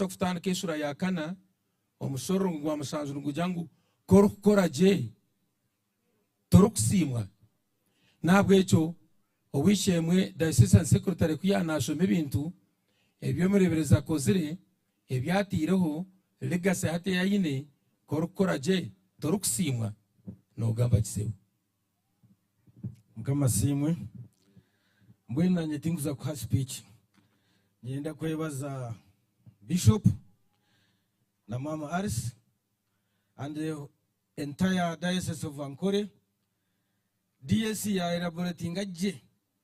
Ky'okutandika eshuura ya kana, omushororongo gwa mushanju nigugira ngu, Ku orikukora gye, torikusiimwa? N'ahabw'ekyo ow'eishe-emwe Diocesan Secretary ku yaanaashoma ebintu ebi omureeberezi akozire, ebi ataireho, legacy hati ei aine, ku orikukora gye, torikusiimwa? Noogamba ki sebo? Mukama asiimwe. Mbwenu nanye tinkuza kuha speech. Niinyenda kwebaza Bishop na Maama Alice and the entire Diocese of Ankole. DS ya elaboratinga gye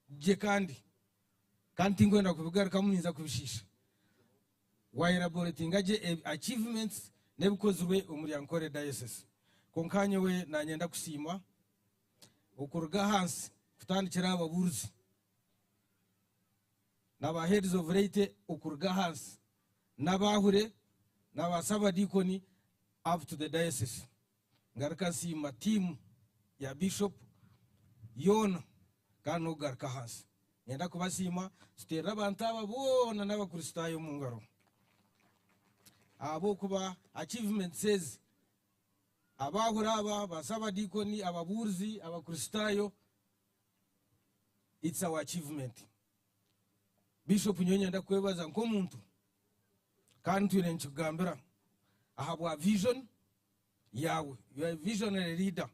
gye kandi kandi tinkwenda kubigarukamu ninza kubishiisha. Wa elaboratinga gye achievements n'ebikozirwe omuri Ankole Diocese. Kwonka nyowe nanyenda kusiima okuruga ahansi kutandikira aha babuurizi na ba heads of laity okuruga ahansi n'abahure na ba sabadiikoni up to the diocese. Ngaruka nsiima tiimu ya Bishop yoona kandi n'okugaruka ahansi. Niinyenda kubasiima tuteerere abantu aba boona n'Abakristaayo omu ngaro ahabw'okuba achievements ezi Abaahura aba, ba Sabadiikoni, ababuurizi, Abakristaayo, it's our achievement. Bishop nyowe nyenda kukwebaza nk'omuntu kandi ntwire ninkikugambira ahabwa vision yaawe. You are a visionary leader,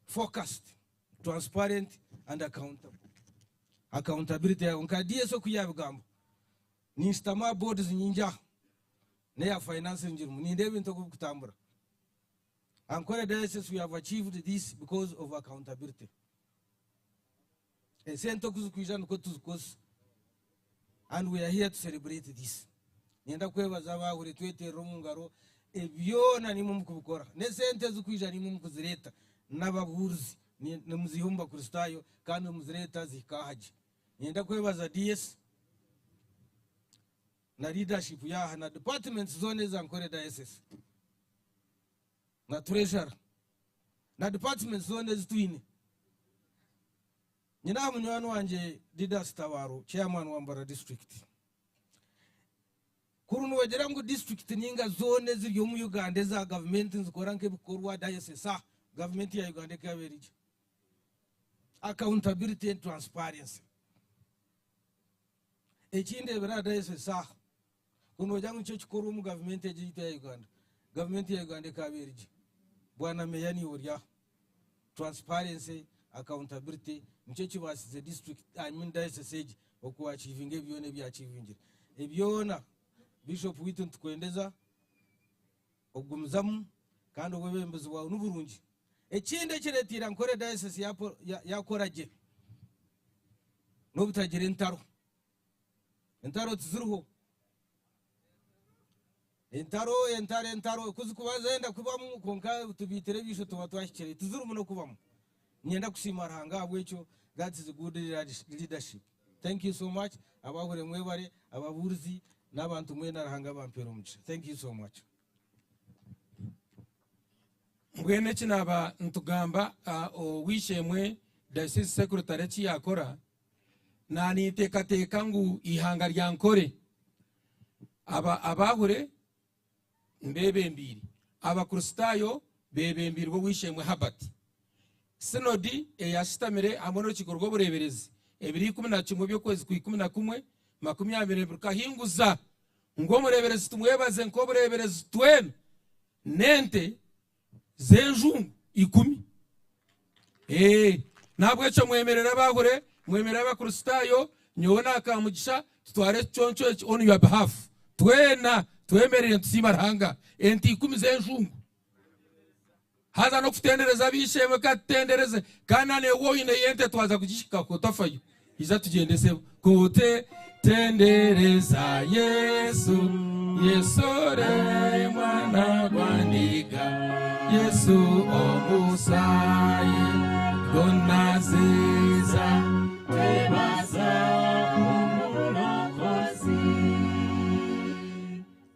focused, transparent and accountable. Accountability yaawe nka DS oku yaabigamba, ninshutama aha boards nyingi aha. N'eya finance ngirimu nindeeba ebintu oku birikutambura. Ankole diocese we have achieved this because of accountability. Esente oku zirikwija nikwo tuzikozesa and we are here to celebrate this. Niinyenda kwebaza abaahuri tweterera omu ngaro byona nimwe mukubikora n'esente ezirikwija nimwe mukuzireeta n'ababuurizi nimuziiha omu bakristaayo kandi nimuzireeta zihika aha gye. Niinyenda kwebaza DS. na leadership yaaha na departments zoona eza Ankole Diocese na treasurer na departments zoona ezi twine. Nyine aha munywani wangye Didas Tabaro chairman wa Mbarara district. Kuri noogira ngu district ninga zoona eziri omu Uganda eza gavumenti nizikora nk'ebikorwa diocese aha gavumenti ya Uganda ekaaba eri gye. Accountability and transparency. Eki ndeebire aha diocese aha, ku noogira ngu nikyo kikorwa omu gavumenti egi yaitu eya Uganda, gavumenti ya Uganda ekaaba eri gye. Bwana Meeya niiwe ori aho. Transparency, accountability nikyo kibaasize district, I mean diocese egi oku achievinga ebi byona ebi yaachivingire. Ebi byona Bishop waitu nitukwendeza okugumizamu kandi obwebembezi bwawe niburungi. Ekindi ekireeteire Ankole Diocese yaakora gye n'obutagira entaro. Entaro tiziriho. Entaro, entaro, entaro ku zikuba zenda kubamu kwonka tubiitire ebiisho tuba twahikire tizirimu n'okubamu. Niinyenda kusiima Ruhanga ahabw'ekyo that is good leadership. Thank you so much abahwire mwebare, ababuurizi n'abantu mwena Ruhanga abampeere omugisha. Thank you so much. Mbwenu eki naaba nitugamba ow'eishe-emwe Diocese Secretary eki yaakora, naaninteekateeka ngu eihanga rya Nkore aba abaahure beebembeire Abakristaayo beebembeirwe ow'eishe-emwe Herbert. Synod eyashutamire hamwe n'orukiiko rw'obureeberezi ebiro 11 by'okwezi kwa 11, 20 rukahinguza ngu omureeberezi tumwebaze nk'obureeberezi twena n'ente z'enjungu ikumi. Ee, n'ahabw'ekyo mwemerere abahure, mwemerere Abakristaayo, nyowe na Kamugisha tutware ekiconco eki on your behalf. Twena twemerere nitusiima Ruhanga. Ente ikumi z'enjungu. Haza n'okutendereza ab'eishe-emwe ka tutendereze. Kandi na newe oineyo ente twaza kugihikaho otafayo. Ija tugyende sebo. Kutendereza Yesu, Yesu ore mwana gwa ndiga, Yesu omusayi gona ziza Twebaza omulokozi.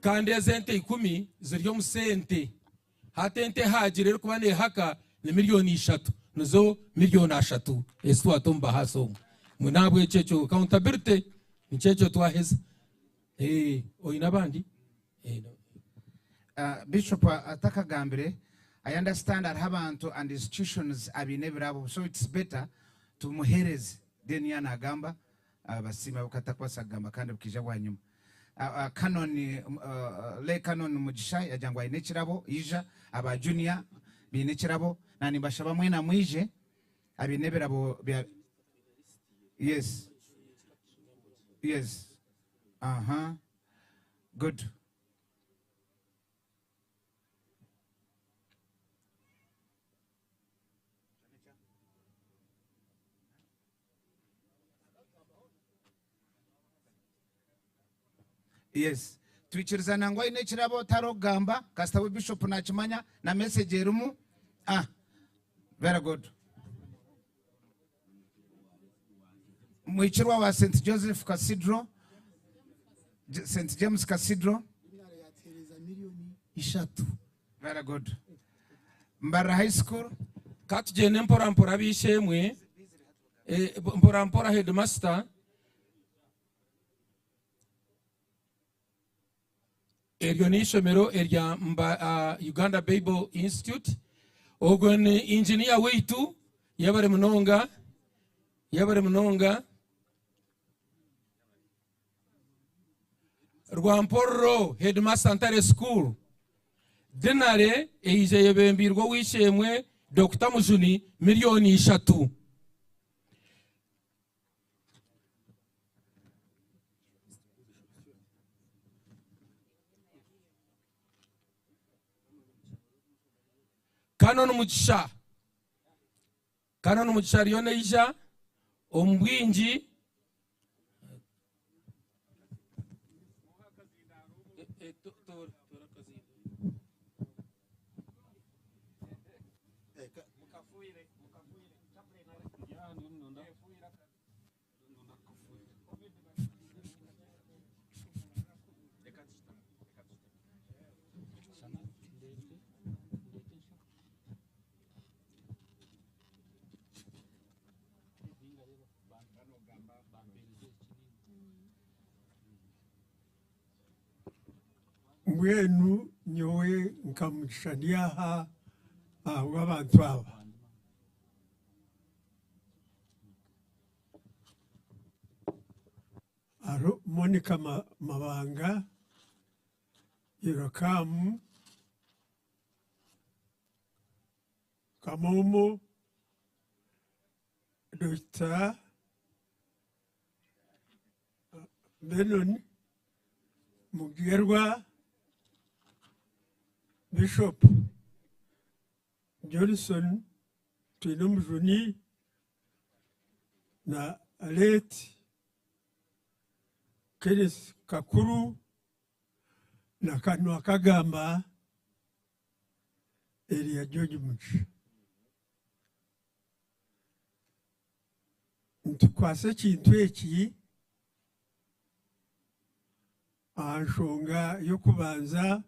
Kandi ezi ente ikumi ziri omu sente. Hati ente ehaagire erikuba neehaka ni milioni ishatu, nizo milioni ashatu ezi twata omu bahaasi omwo. Mbwenu ahabw'ekyo ekyo accountability nikyo ekyo twaheza. Eh, oine abandi? Eh, no. Bishop atakagambire, I understand hariho abantu and institutions abaine ebirabo, so it's better tumuhereze then ya nagamba basiima bukatakubaasa kugamba kandi bukaija bwanyima. Canon, Lay Canon Mugisha yagira ngu aine ekirabo, ija, aba junior baine ekirabo, na nimbashaba mwena mwije abaine ebirabo bya Yes. Yes. Aha. Good. Yes. Twikirizana ngu aine ekirabo tariho kugamba kasita we bishop nakimanya na message erimu. Ah. Very good. Mwikirwa wa St Joseph Cathedral, St James Cathedral. Ishatu. Very good. Mbarara High School. Ka tugyende mpora mpora ab'eishe-emwe, eh, mpora mpora headmaster. Eryo n'eishomero erya Mba, uh, Uganda Bible Institute. Ogwo ni engineer waitu, yebare munonga, yebare munonga. Rwampororo Headmaster Ntare School. Dinare eija eyebembeirwe ow'eishe-emwe Dokita Mujuni milioni ishatu. Canon Mugisha. Canon Mugisha ariyo naija omu bwingi. Mbwenu nyowe nka Mugisha ndi aha ahabw'abantu aba. Hariho Monica Mabanga, Yerokamu, Kamomo, Dokita Benon Mugerwa, Bishop Johnson Twinomujuni na late Kenneth Kakuru na Kanwa Kagamba Elia George Mugisha. Nitukwasa ekintu eki aha nshonga y'okubanza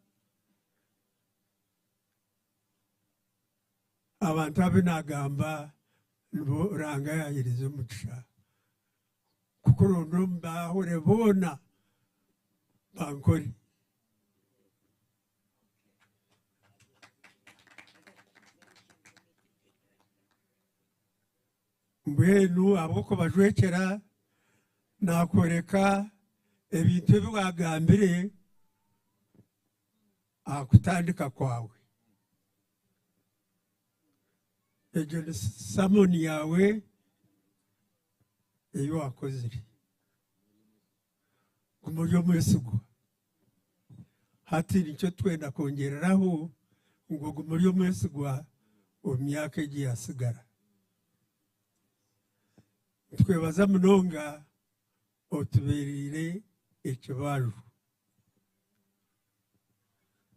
abantu abu naagamba nibo Ruhanga yaaheereza omugisha kukuronda omu baahure boona bankore. Mbwenu ahabw'okubajwekyera naakworeka ebintu ebi waagambire aha kutandika kwawe. Egyo ni samoni yaawe ei waakozire. Guma ori omwesigwa. Hati nikyo twenda kwongyereraho ngu ogume ori omwesigwa omu myaka egi yaatsigara. Nitukwebaza munonga otubeereire ekibaju.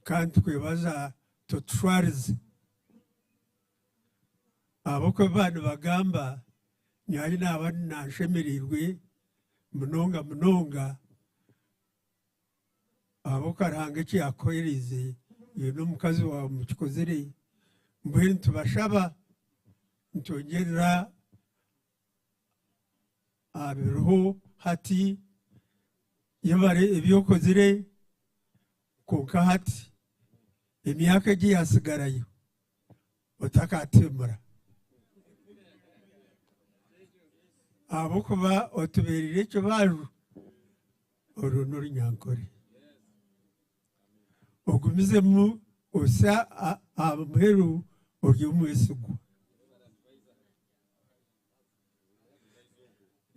Kandi nitukwebaza totushwarize. Ahabw'okuba baaba nibagamba nyowe naaba nanshemereirwe munonga munonga ahabw'okuba Ruhanga eki yaakuheereize iwe n'omukazi waawe mukikozire. Mbwenu nitubashaba nitwongyerera aha biriho hati. Yebare ebi okozire kwonka hati emyaka egi yasigarayo otakatemura ahabw'okuba otubeerire ekibaju oru n'orunyankore ogumizemu osa aha muheru ori omwesigwa.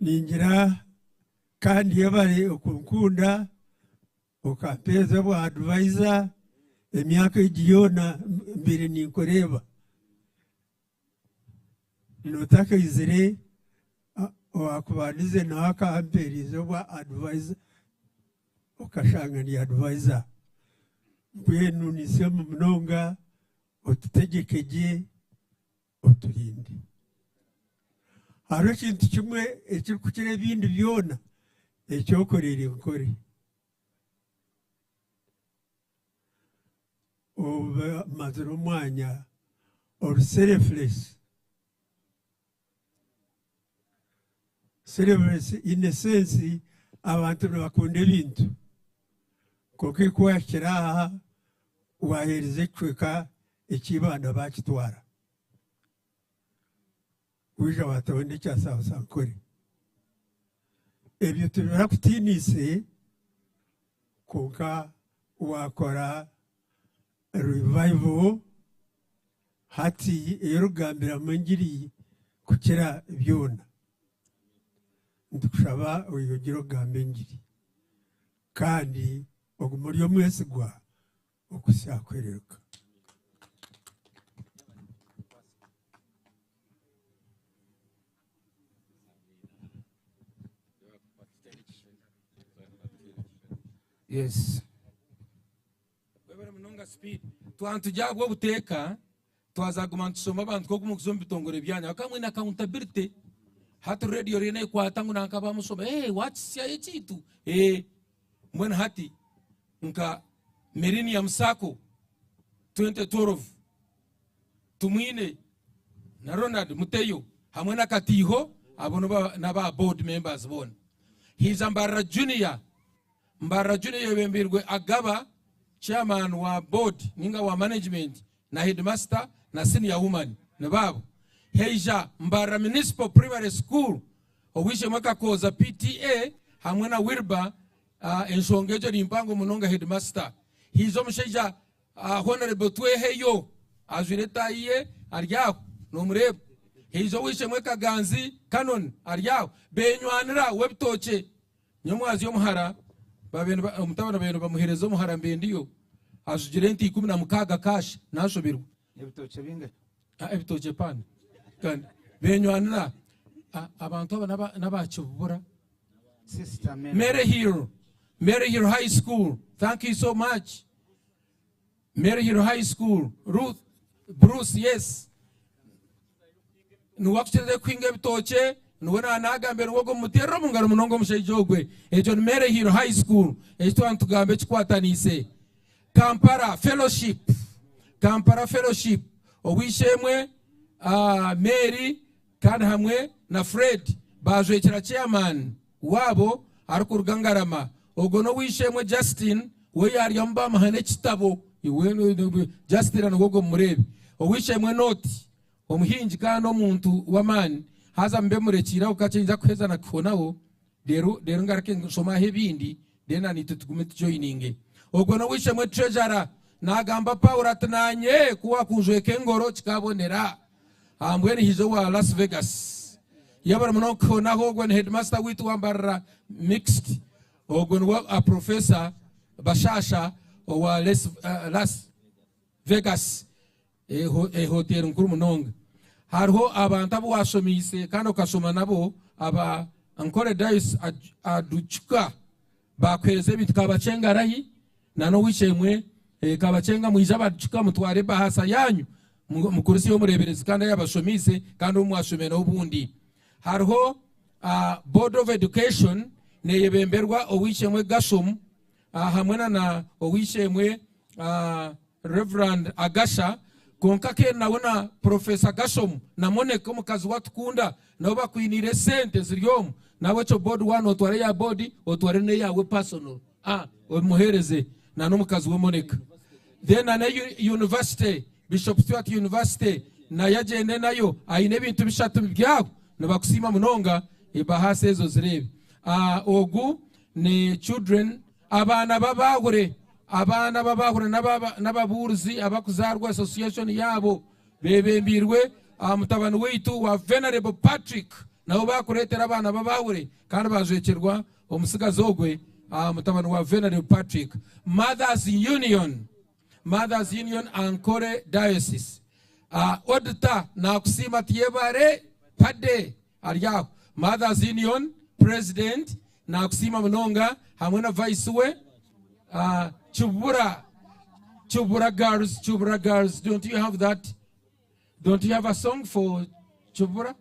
Ningira kandi yebare okunkunda okampeereza obwa advisor emyaka egi yoona mbaire ninkureeba. N'otakaizire owakubandize nawe akampeerize obwa advisor okashanga ndi advisor. Mbwenu ninsiima munonga otutegyeke gye. Oturinde. Hariho ekintu kimwe ekirikukira ebindi byona eki okoreire Nkore. Omazire omwanya ori selfless. Selfless in a sense abantu nibakunda ebintu kwonka ku wahikire aha waheereza ekicweka eky'eibanda baakitwara waija waataho n'ekya South Ankole. Ebyo tibirakutiinise kwonka waakora revival hati ei orikugambiramu engiri kukira byona. Nitukushaba oyongyere okugamba engiri kandi ogume ori omwesigwa okuhitsya aha kuhereruka. Yes. Webare munonga speed. Twaba nitugya ahabw'obuteeka twazaguma nitushoma abantu nk'oku murikuza omu bitongore byanyu ahabw'okuba mwine accountability. Hati radio eriyo nekwata ngu nanka bamushoma ee wakisyayo ekintu ee mbwenu hati nka Millennium Sacco 2012 Tumwine na Ronald Muteyo hamwe na Katiiho abo n'aba board members boona. Haija Mbarara Junior Mbarara Junior eyebembeirwe Agaba chairman wa board ninga wa management na headmaster na senior woman nibo abo. Haija Mbarara Municipal Primary School ow'eishe-emwe Kakooza PTA hamwe na Wilber enshonga egyo ni mpango munonga headmaster. Haija omushaija Honourable Tweheyo ajwaire etaayi ye ari aho nomureeba. Haija ow'eishe-emwe Kaganzi Canon ari aho. Benywanira w'ebitookye. Nyomwazi omuhara omutabani babaire nibamuheereza omuhara mbendiyo ajugire ente 16 cash nashoberwa. Ebitookye bingahi? Ebitookye paana. Kandi benywanira abantu aba n'aba Kibubura. Sister Mary. Mary Hill, Mary Hill High School, thank you so much. Mary Hill High School, Ruth, Bruce, yes. Niwe akukirize kuhinga ebitookye, niwe naanagambire niwe ogwo mumuteerere omu ngaro munonga omushaija ogwe. Ekyo ni Mary Hill High School, eki twaba nitugamba ekikwataniise. Kampala Fellowship, Kampala Fellowship, ow'eishe-emwe ah, Mary kandi hamwe na Fred baajwekyera chairman waabo arikuruga Ngarama. Ogwo n'ow'eishe-emwe Justin, we yaaryamu baamuha n'ekitabo. Justin niwe ogwo mumureebe. Ow'eishe-emwe Noti, omuhingi kandi omuntu w'amaani. Haza mbe murekiire aho kakye ninza kuheza na kuhonaho, reero reero ngaruke nshome aho ebindi, then naitwe tugume tujoyininge. Ogwo n'ow'eishe-emwe Treasurer. Naagamba Paulo ati, Naanye ku waakunjweka engoro kikaabonera. Ah, mbwenu haija owa Las Vegas. Yebare munonga kuhonaho ogwo ni headmaster waitu wa Mbarara Mixed. Ogwo niwe a professor Bashasha owa Les, uh, Las Vegas ehoteri nkuru munonga. Hariho abantu abu washomiise kandi okashoma nabo aba Ankole Dice Aduchuka Baakuheereza ebintu Kabakyenga arahi na n'ow'eishe-emwe Kabakyenga mwije abacuka mutware ebahasa yaanyu mukurisiyo omureeberezi kandi ayabashomiise kandi ou mwashomire nawe obundi. Hariho Board of Education neeyebemberwa ow'eishe-emwe Gashom hamwe na na ow'eishe-emwe Rev. Agasha. Kwonka ke nawe na Professor Gashomu na Monica omukazi we atukunda nabo bakwiniire esente ziri omu. Nahabwekyo board waaba notwara eya board otware n'eyaawe personal ah obimuheereze na n'omukazi we Monica. Then na university Bishop Stuart University nayo agyende nayo aine ebintu bishatu byabo nibakusiima munonga ebahaasa ezo zireebe. Ah ogu ni children Abaana b'abaahore, Abaana b'abaahore n'ababuurizi abarikuzaarwa association yaabo beebembeirwe mutabani waitu wa Venerable Patrick nabo baakureetera abaana b'abaahore kandi baajwekyerwa omutsigazi ogwe mutabani wa Venerable Patrick. Mothers Union, Mothers Union Ankole Diocese. Auditor naakusiima ati yebare Paddy ari aho. Mothers Union President Nakusiima munonga hamwe na vice we Kibura Kibura girls Kibura girls don't you have that don't you have a song for Kibura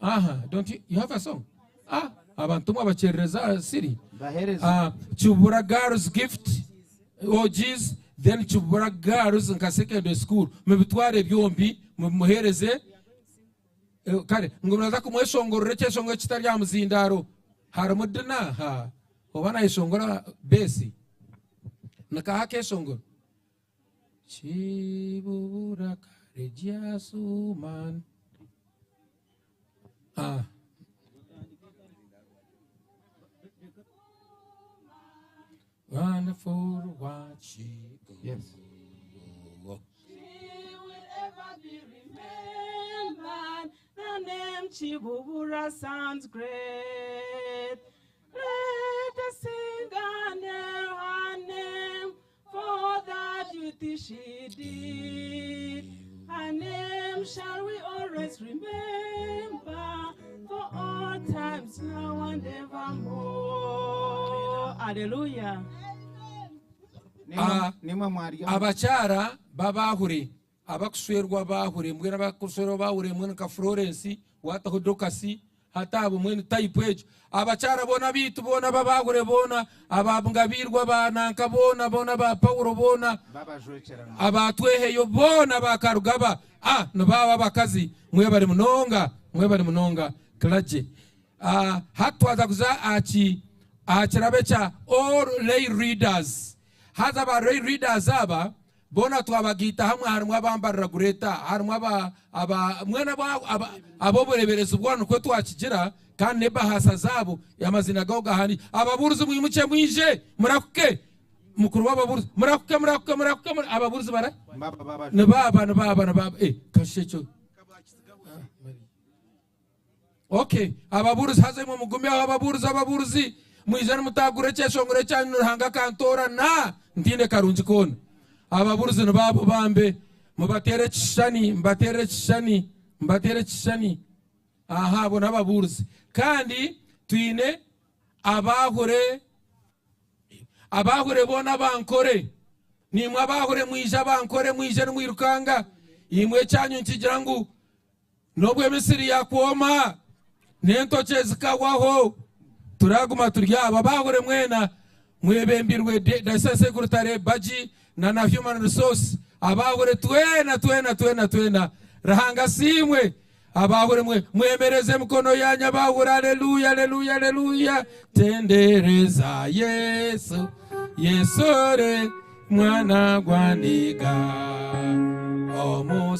aha don't you, you have a song ah abantu mwe abakyerereza siri Bahereza. Kibura girls gift OGs then Kibura girls nka secondary school mubitware byombi mubimuhereze Eh, kare ngu naza kumweshongorera ekyeshongoro ekitari aha muzindaaro harimu dina ha oba nayeshongora beesi nikaha akeshongoro kibubura courageous woman ah. Wonderful what she Yes. She will ever be remembered. The name Chibubura sounds great. Let us sing and hail her name for the duty she did. Her name shall we always remember for all times now and evermore. Hallelujah. Ah, Nimwe mwarya. Abakyara b'abahure abakushwerwa abahure mbwenu abakushwerwa abahure mbwenu nka Florence wataho Dorcas hati abo mbwenu type egyo abakyara boona abaitu boona ab'abahure boona aba Ngabirwa ba nanka boona boona ba Paulo boona Babajwekyerana. aba Tweheyo boona ba Karugaba ah nibaabo abakazi mwebare munonga mwebare munonga clergy Ah, hati twaza kuza aha ki aha kirabo ekya all lay readers haza aba lay readers aba boona twabagaita hamwe harimu abambarira gureta harimu aba aba mwena aba ab'obureeberezi bwona nikwo twakigira kandi n'ebahaasa zaabo amaziina gaabo gahandiikire ababuurizi mwimukye mwije murahuke mukuru w'ababuurizi murahuke murahuke murahuke ababuurizi bara nibaaba nibaaba nibaaba eh kasha ekyo Okay, ababuurizi haza imwe mugume aho ababuurizi ababuurizi mwije nimutagura ekyeshongoro ekyanyu Ruhanga akantoorana ntiine karungi koona. Ababuurizi nibaabo bambe mubateere ekishushani mubateere ekishushani mubateere ekishushani aha abo n'ababuurizi kandi twine abahure abahure boona abankore nimwe abahure mwije abankore mwije nimwirukanga imwe ekyanyu nikigira ngu N'obu emisiri yaakwoma n'entokye zikahwaho, turaaguma turi aba. Abaahore mwena mwebembirwe Dayosisi Sekurutare, Bagi na na Human Resource. Abaahore twena twena twena twena. Ruhanga asiimwe. Abaahore mwe mwemereze emikono yaanyu abaahore. Aleluya aleluya aleluya. Tendereza Yesu Yesu ori Mwana gwa ndiga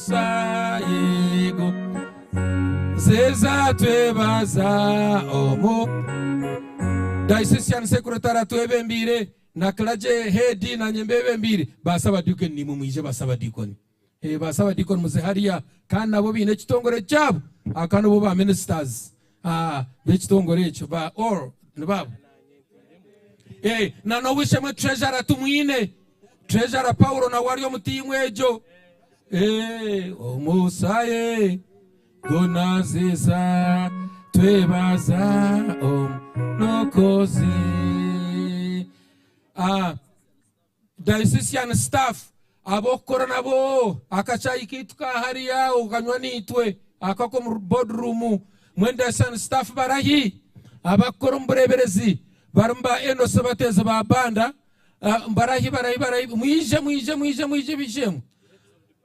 omusayi gu Nziza twebaza omu Diocesan Secretary atwebembiire na clergy head nanye mbebembiire ba Sabadiikoni nimwe mwije ba Sabadiikoni eh, ba Sabadiikoni muze hariya kandi nabo baine ekitongore kyabo aka nibo ba ministers ah, b'ekitongore ekyo ba all nibabo Eh, na n'owishemwe treasurer tumwine treasurer Paulo nawe ari omu tiimu egyo Eh, omusaye gunazisa twebaza omunokozi ah, Diocesan staff ab'okukora nabo akachai kaitu ka hariya okanywa naitwe aka ak'omu board room mbwenu Diocesan staff barahi abakukora omu bureeberezi barimu ba Enos bateezi ba banda barahi barahi barahi mwije mwije mwije mwije b'eishe-emwe.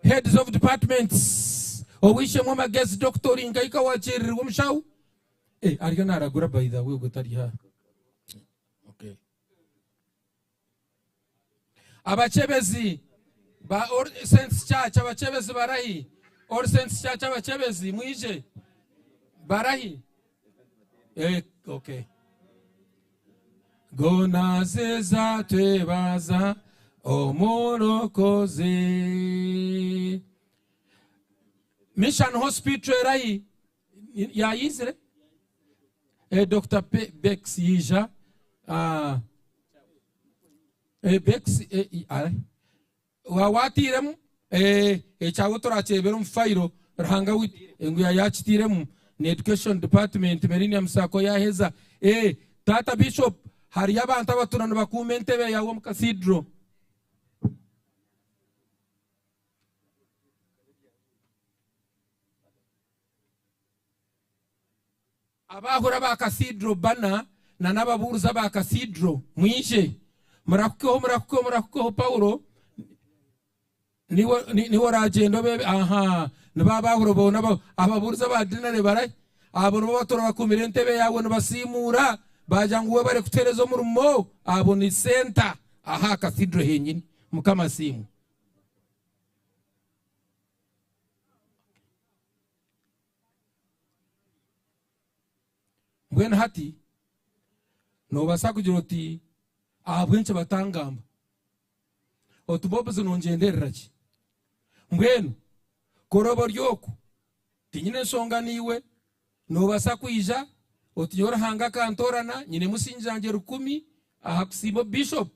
Heads of departments, Ow'eishe-emwe Magezi Doctor ori nkaika wakyerererwa omushaho? Eh, ariyo naragura by the way ogwo tari aha. Okay. Abakyebezi ba All Saints Church, abakyebezi barahi? All Saints Church abakyebezi mwije. Barahi? Eh, okay. Gonaziza twebaza omurokozi. Mission Hospital erahi? Yayizire? Eh, Dr. Bex yija. Ah, eh, Bex eh, Wawatiiremu? Eeh ekyawe turakyebera omu fayiro Ruhanga waitu ngu yayakitiiremu ni education department Millennium Sacco yaheza. Eeh taata Bishop hariyo abantu abatuura nibakuuma entebe yaawe omu cathedral. Abaahura ba Cathedral bana na n'ababuurizi aba Cathedral, mwije. Murahukeho, murahukeho, murahukeho, Paulo, niiwe, ni- niiwe oragyenda obeebe. Aha, nibo abaahura boona aba- ababuurizi aba dinare barahi? Abo nibo batuura bakuumire entebe yaawe nibasiimuura, baagira ngu webare kutuheereza omurimo. Abo ni senta aha Cathedral henyini. Mukama asiimwe. Mbwenu hati noobaasa kugira oti, Ahabw'enki batangamba? Oti Bobs nongyenderera ki? Mbwenu ku oroobe ori okwo, tinyine nshonga naiwe, noobaasa kwija oti nyowe Ruhanga akantoorana nyinemu siringi zangye rukumi aha kusiima obubiishopu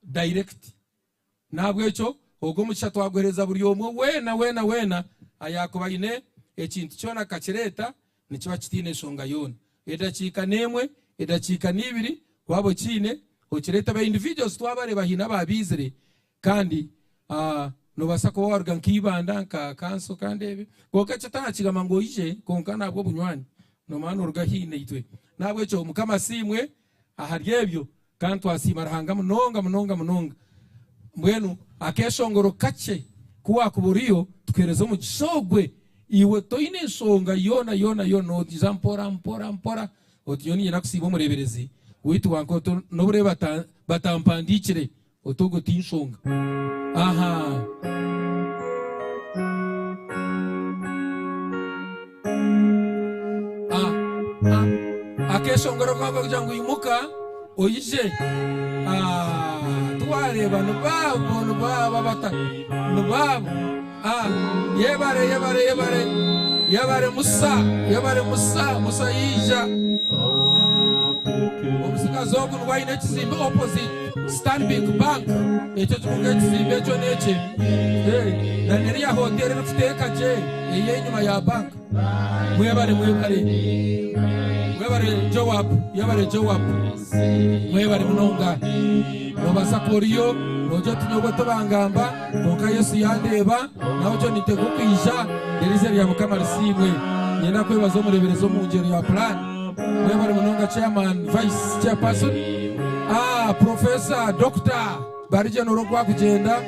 direct. N'ahabw'ekyo ogwo omugisha twaguheereza buri omwe weena weena weena ayaakuba aine ekintu kyona akakireeta, nikiba kitaine nshonga yoona. Edakiika n'emwe, edakiika n'ibiri, waaba okiine, okireete. Ba individuals twabareeba haine abaabaizire kandi noobaasa kuba waaruga nka Ibanda nka kanso kandi ebi, kwonka ekyo taakigamba ngu oije kwonka n'ahabw'obunywani noomanya nooruga haihi naitwe. N'ahabw'ekyo Mukama asiimwe ahari ebyo. Kandi twasiima Ruhanga munonga munonga munonga. Mbwenu akeshongoro kakye ku waakuba oriyo, tukuheereza omugisha ogwe. Iwe toine nshonga yoona yoona yoona, noija mpora mpora mpora oti nyowe niinyenda kusiima omureeberezi waitu wa Nkoto n'obu orebe batampandiikire, oti ogwo ti nshonga. Aha. Akeshongoro kako kugira ngu imuka oije. Ah, tiwareeba nibaabo nibaabo abata nibaabo. Ah, yebare yebare yebare yebare Musa yebare Musa Musa yaija. Omutsigazi ogu niwe aine ekizimbe opposite Stanbic Bank ekyo kibuga ekizimbe ekyo n'ekye. Hey, na neriya hotel erikuteeka gye ey'enyima ya bank. Mwebare mwebare mwebare Joab yebare Joab mwebare munonga nobasa kuba oriyo nogira oti nyowe tibangamba kwonka Yesu yandeeba nawe otyo ninteekwa kwija eriizina rya Mukama risiimwe niinyenda kwebaza omureeberezi omu ngyero ya plan mwebare munonga chairman vice chairperson ah professor doctor Barigye nora oku akugyenda,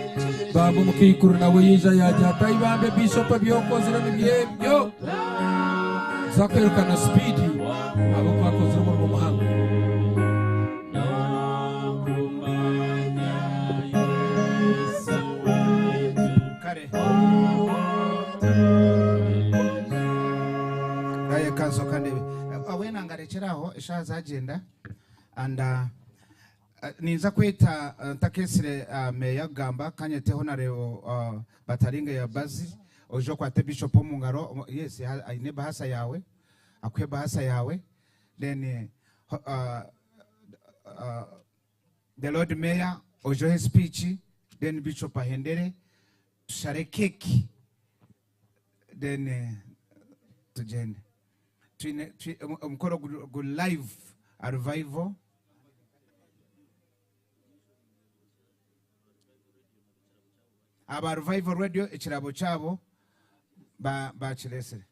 bambe omukaikuru nawe yaija yaagira ati, Ai bambe Bishop ebi okozire nibyo ebyo. Tuza kwirukana sipiidi ahabw'okuba akozire omurimo muhango. Kare. Aye kansoka ndebe. Awena ngarekyera aho eshaaha zagyenda and uh, Ninza kweta ntakeesire meeya kugamba, kanyete Honarebo Bataringa ya Bazi, oije okwate Bishop omu ngaro, yes aine ebahasa yaawe, akuhe ebahasa yaawe, then the Lord Mayor oije ohe speech, then Bishop ahendere, tushare cake, then tugyende. Twine omukoro guri live a revival. Aba Revival Radio ekirabo kyabo bakireesire.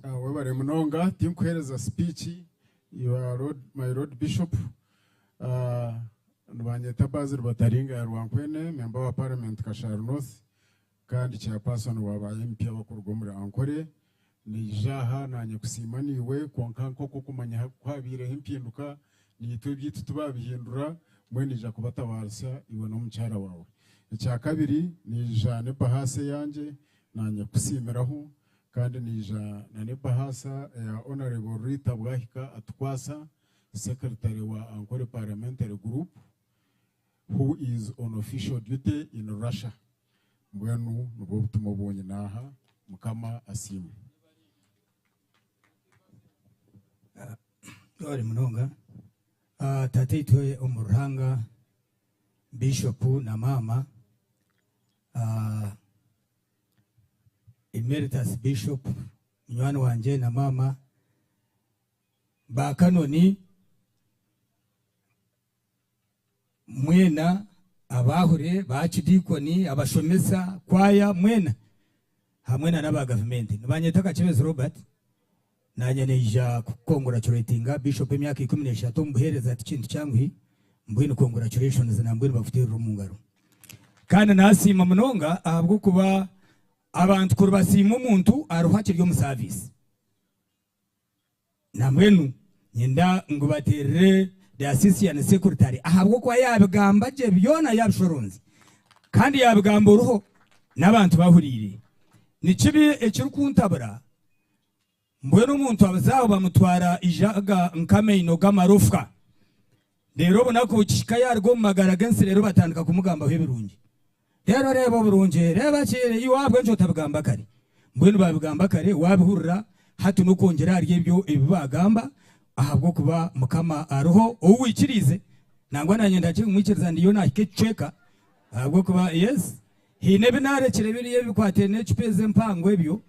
Ah, webare munonga tinkuhereza speech you are Lord, my Lord Bishop. Uh, Nibanyeta Basil Bataringa ya Rwankwene, member wa Parliament Kashari North kandi chairperson wa ba MP abakuruga omuri Ankole. Naija aha nanye kusiima naiwe kwonka nk'oku okumanya ku habaireho empinduka naitwe ebyaitu tibabihindura mbwenu naija kubatabaarisa iwe n'omukyara waawe. Ekyakabiri naija n'ebahaasa eyangye nanye kukusiimiraho kandi naija na n'ebahaasa eya Honourable Rita Bwahika Atukwasa Secretary wa Ankole Parliamentary Group who is on official duty in Russia. Mbwenu nibwo butumwa obu nyine aha. Mukama asiimwe. Mwebare munonga. Ah, Tataitwe omu Ruhanga, Bishop na maama, ah, Emeritus Bishop munywani wangye na maama, Ba Kanoni mwena abahure, ba Archidiikoni, abashomesa, kwaya mwena hamwe na n'aba gavumenti. Nibanyeta Kakyebezi Robert, naanye naija kukonguracuratinga Bishop emyaka 13 omu buheereza ti kintu kyanguhi, mbwenu congratulations na mbwenu bakuteerere omu ngaro. Kandi nasiima munonga ahabw'okuba abantu kuri basiima omuntu ariho akiri omu service. Nambwenu nyenda ngu bateerere Diocesan Secretary ahabw'okuba yaabigamba gye byona yaabishoronze kandi yaabigamba oruho n'abantu bahuriire. Ni kibi ekirikuntabura mbwenu omuntu abuze aho bamutwara ijaga nk'amaino g'amarofwa reero obunaku bukihika yaaruga omu magara g'ensi reero batandika kumugambaho ebirungi. Reero reeba oburungi, reeba ki, iwe ahabw'enki otabigamba kare? Mbwenu baabigamba kare, waabihurira, hati n'okwongyera ahari ebyo ebi baagamba, ahabw'okuba Mukama ariho ou waikiriize. Nangwa naanye ndakimwikiriza ndiyo naahika ekicweka, ahabw'okuba, yes, haine ebi naarekire biriya ebikwataine n'ecupa ezi empango ebyo,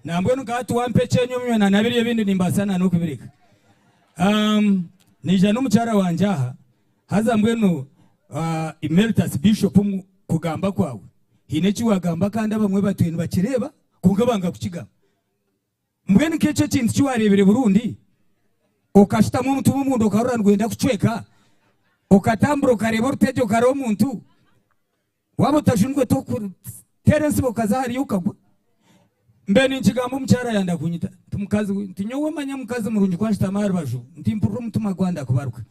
nambwenu nka hati wampa ekyenyomyo na na biriya ebindi nimbaasa na n'okubireka. Um, naija n'omukyara wangye aha. Haza mbwenu Emeritus Bishop omu kugamba kwawe haine eki wagamba kandi abamwe batwire nibakireeba kwonka banga kukigamba. Mbwenu nk'ekyo ekintu ki wareebire Burundi okashutamu omutima omunda okarora nigwenda kucweka okatambura okareeba oruteegye okareba omuntu Waaba otajunirwe tokuteera entsibo okaza hariya okagwa. Mbe ninkigamba omukyara yanda kunyita nti mukazi we nti nyowe manya mukazi murungi ku ashutama aha rubaju nti mpurira omutima gwanda kubaruka.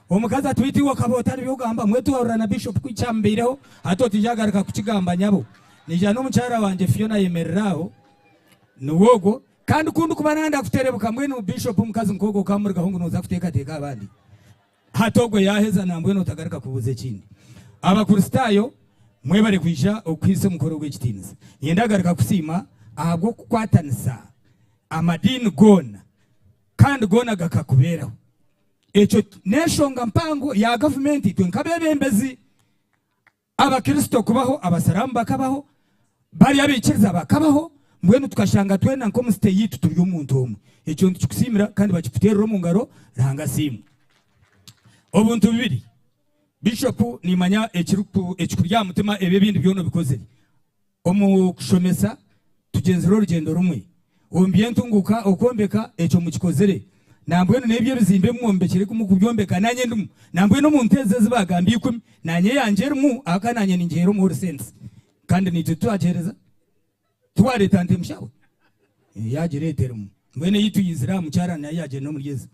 Omukazi ati beitu iwe okaba otari byogamba mbwenu tiwahurira na bishop ku ekyamubaireho hati otija agaruka kukigamba nyabo. Naija n'omukyara wangye Fiona ayemerera aho niwe ogwo kandi ku ndikuba nanda kuterebuka mbwenu bishop omukazi nk'ogwo okamurugaho ngu noza kuteekateeka aha bandi. Hati ogwo yaaheza nambwenu otagaruka kubuuza ekindi. Abakristaayo mwebare kwija okuhaisa omukoro ogu ekitiinisa. Niinyenda kugaruka kusiima ahabw'okukwatanisa amadiini goona kandi goona gakakubeeraho. Ekyo n'enshonga mpango ya gavumenti itwe nk'abeebembezi. Abakristo kubaho, Abasiraamu bakabaho, bari abaikiriza bakabaho, mbwenu tukashanga twena nk'omu site yaitu turi omuntu omwe. Ekyo nitukikusiimira kandi bakikuteerera omu ngaro, Ruhanga asiimwe. Obuntu bubiri, Bishop nimanya ekikuri aha mutima ebi ebindi byona obikozire. Omu kushomesa tugyenzire orugyendo rumwe. Omu by'entunguuka, okwombeka, ekyo mukikozire. Nambwenu n'ebyo ebizimbe ebi mwombekire ku mukubyombeka nanye ndimu. Nambwenu omu nte ezi ezi baagamba ikumi, nanye eyangye erimu ahakuba nanye ningiheera omu Holy-Saints. Kandi naitwe titwagiheereza? Tiwareeta nte mushawe? Yaagireeta erimu. Mbwenu ei tuyizire aha mukyara nayo yaagyenda omuri ezi.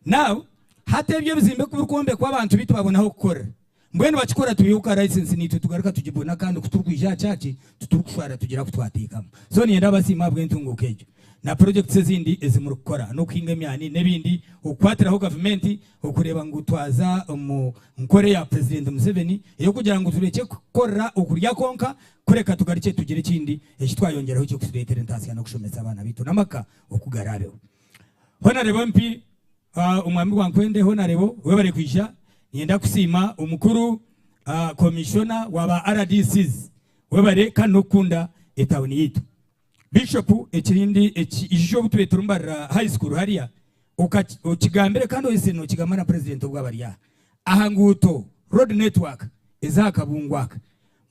Now, hati ebyo ebizimbe ku birikwombekwa abantu beitu babona ah'okukorera. Mbwenu bakikora tubihuka license naitwe tugaruka tugibona kandi kuturikwija aha church titurikushwara tugira kutwateekamu. So niinyenda abasiima ahabw'entunguuka egyo na projects ezindi ezi murikukora n'okuhinga emyani n'ebindi okukwatiraho gavumenti okureeba ngu twaza omu nkora eya President Museveni ey'okugira ngu turekye kukorera okurya kwonka kureka tugarukye tugire ekindi eki twayongyeraho ekirikutureetera entaasya n'okushomesa abaana baitu n'amaka oku garaabeho. Honarebo MP Omwami Rwankwende Honarebo webare kwija niinyenda kusiima omukuru Commissioner wa ba RDCs webare kandi n'okukunda etawuni yaitu. Bishop ekindi eki ijo obu tubaire turi Mbarara High School hariya okigambire kandi oyese nokigamba na president obu aba ari aha aha nguuto road network ez'aha kabungo aka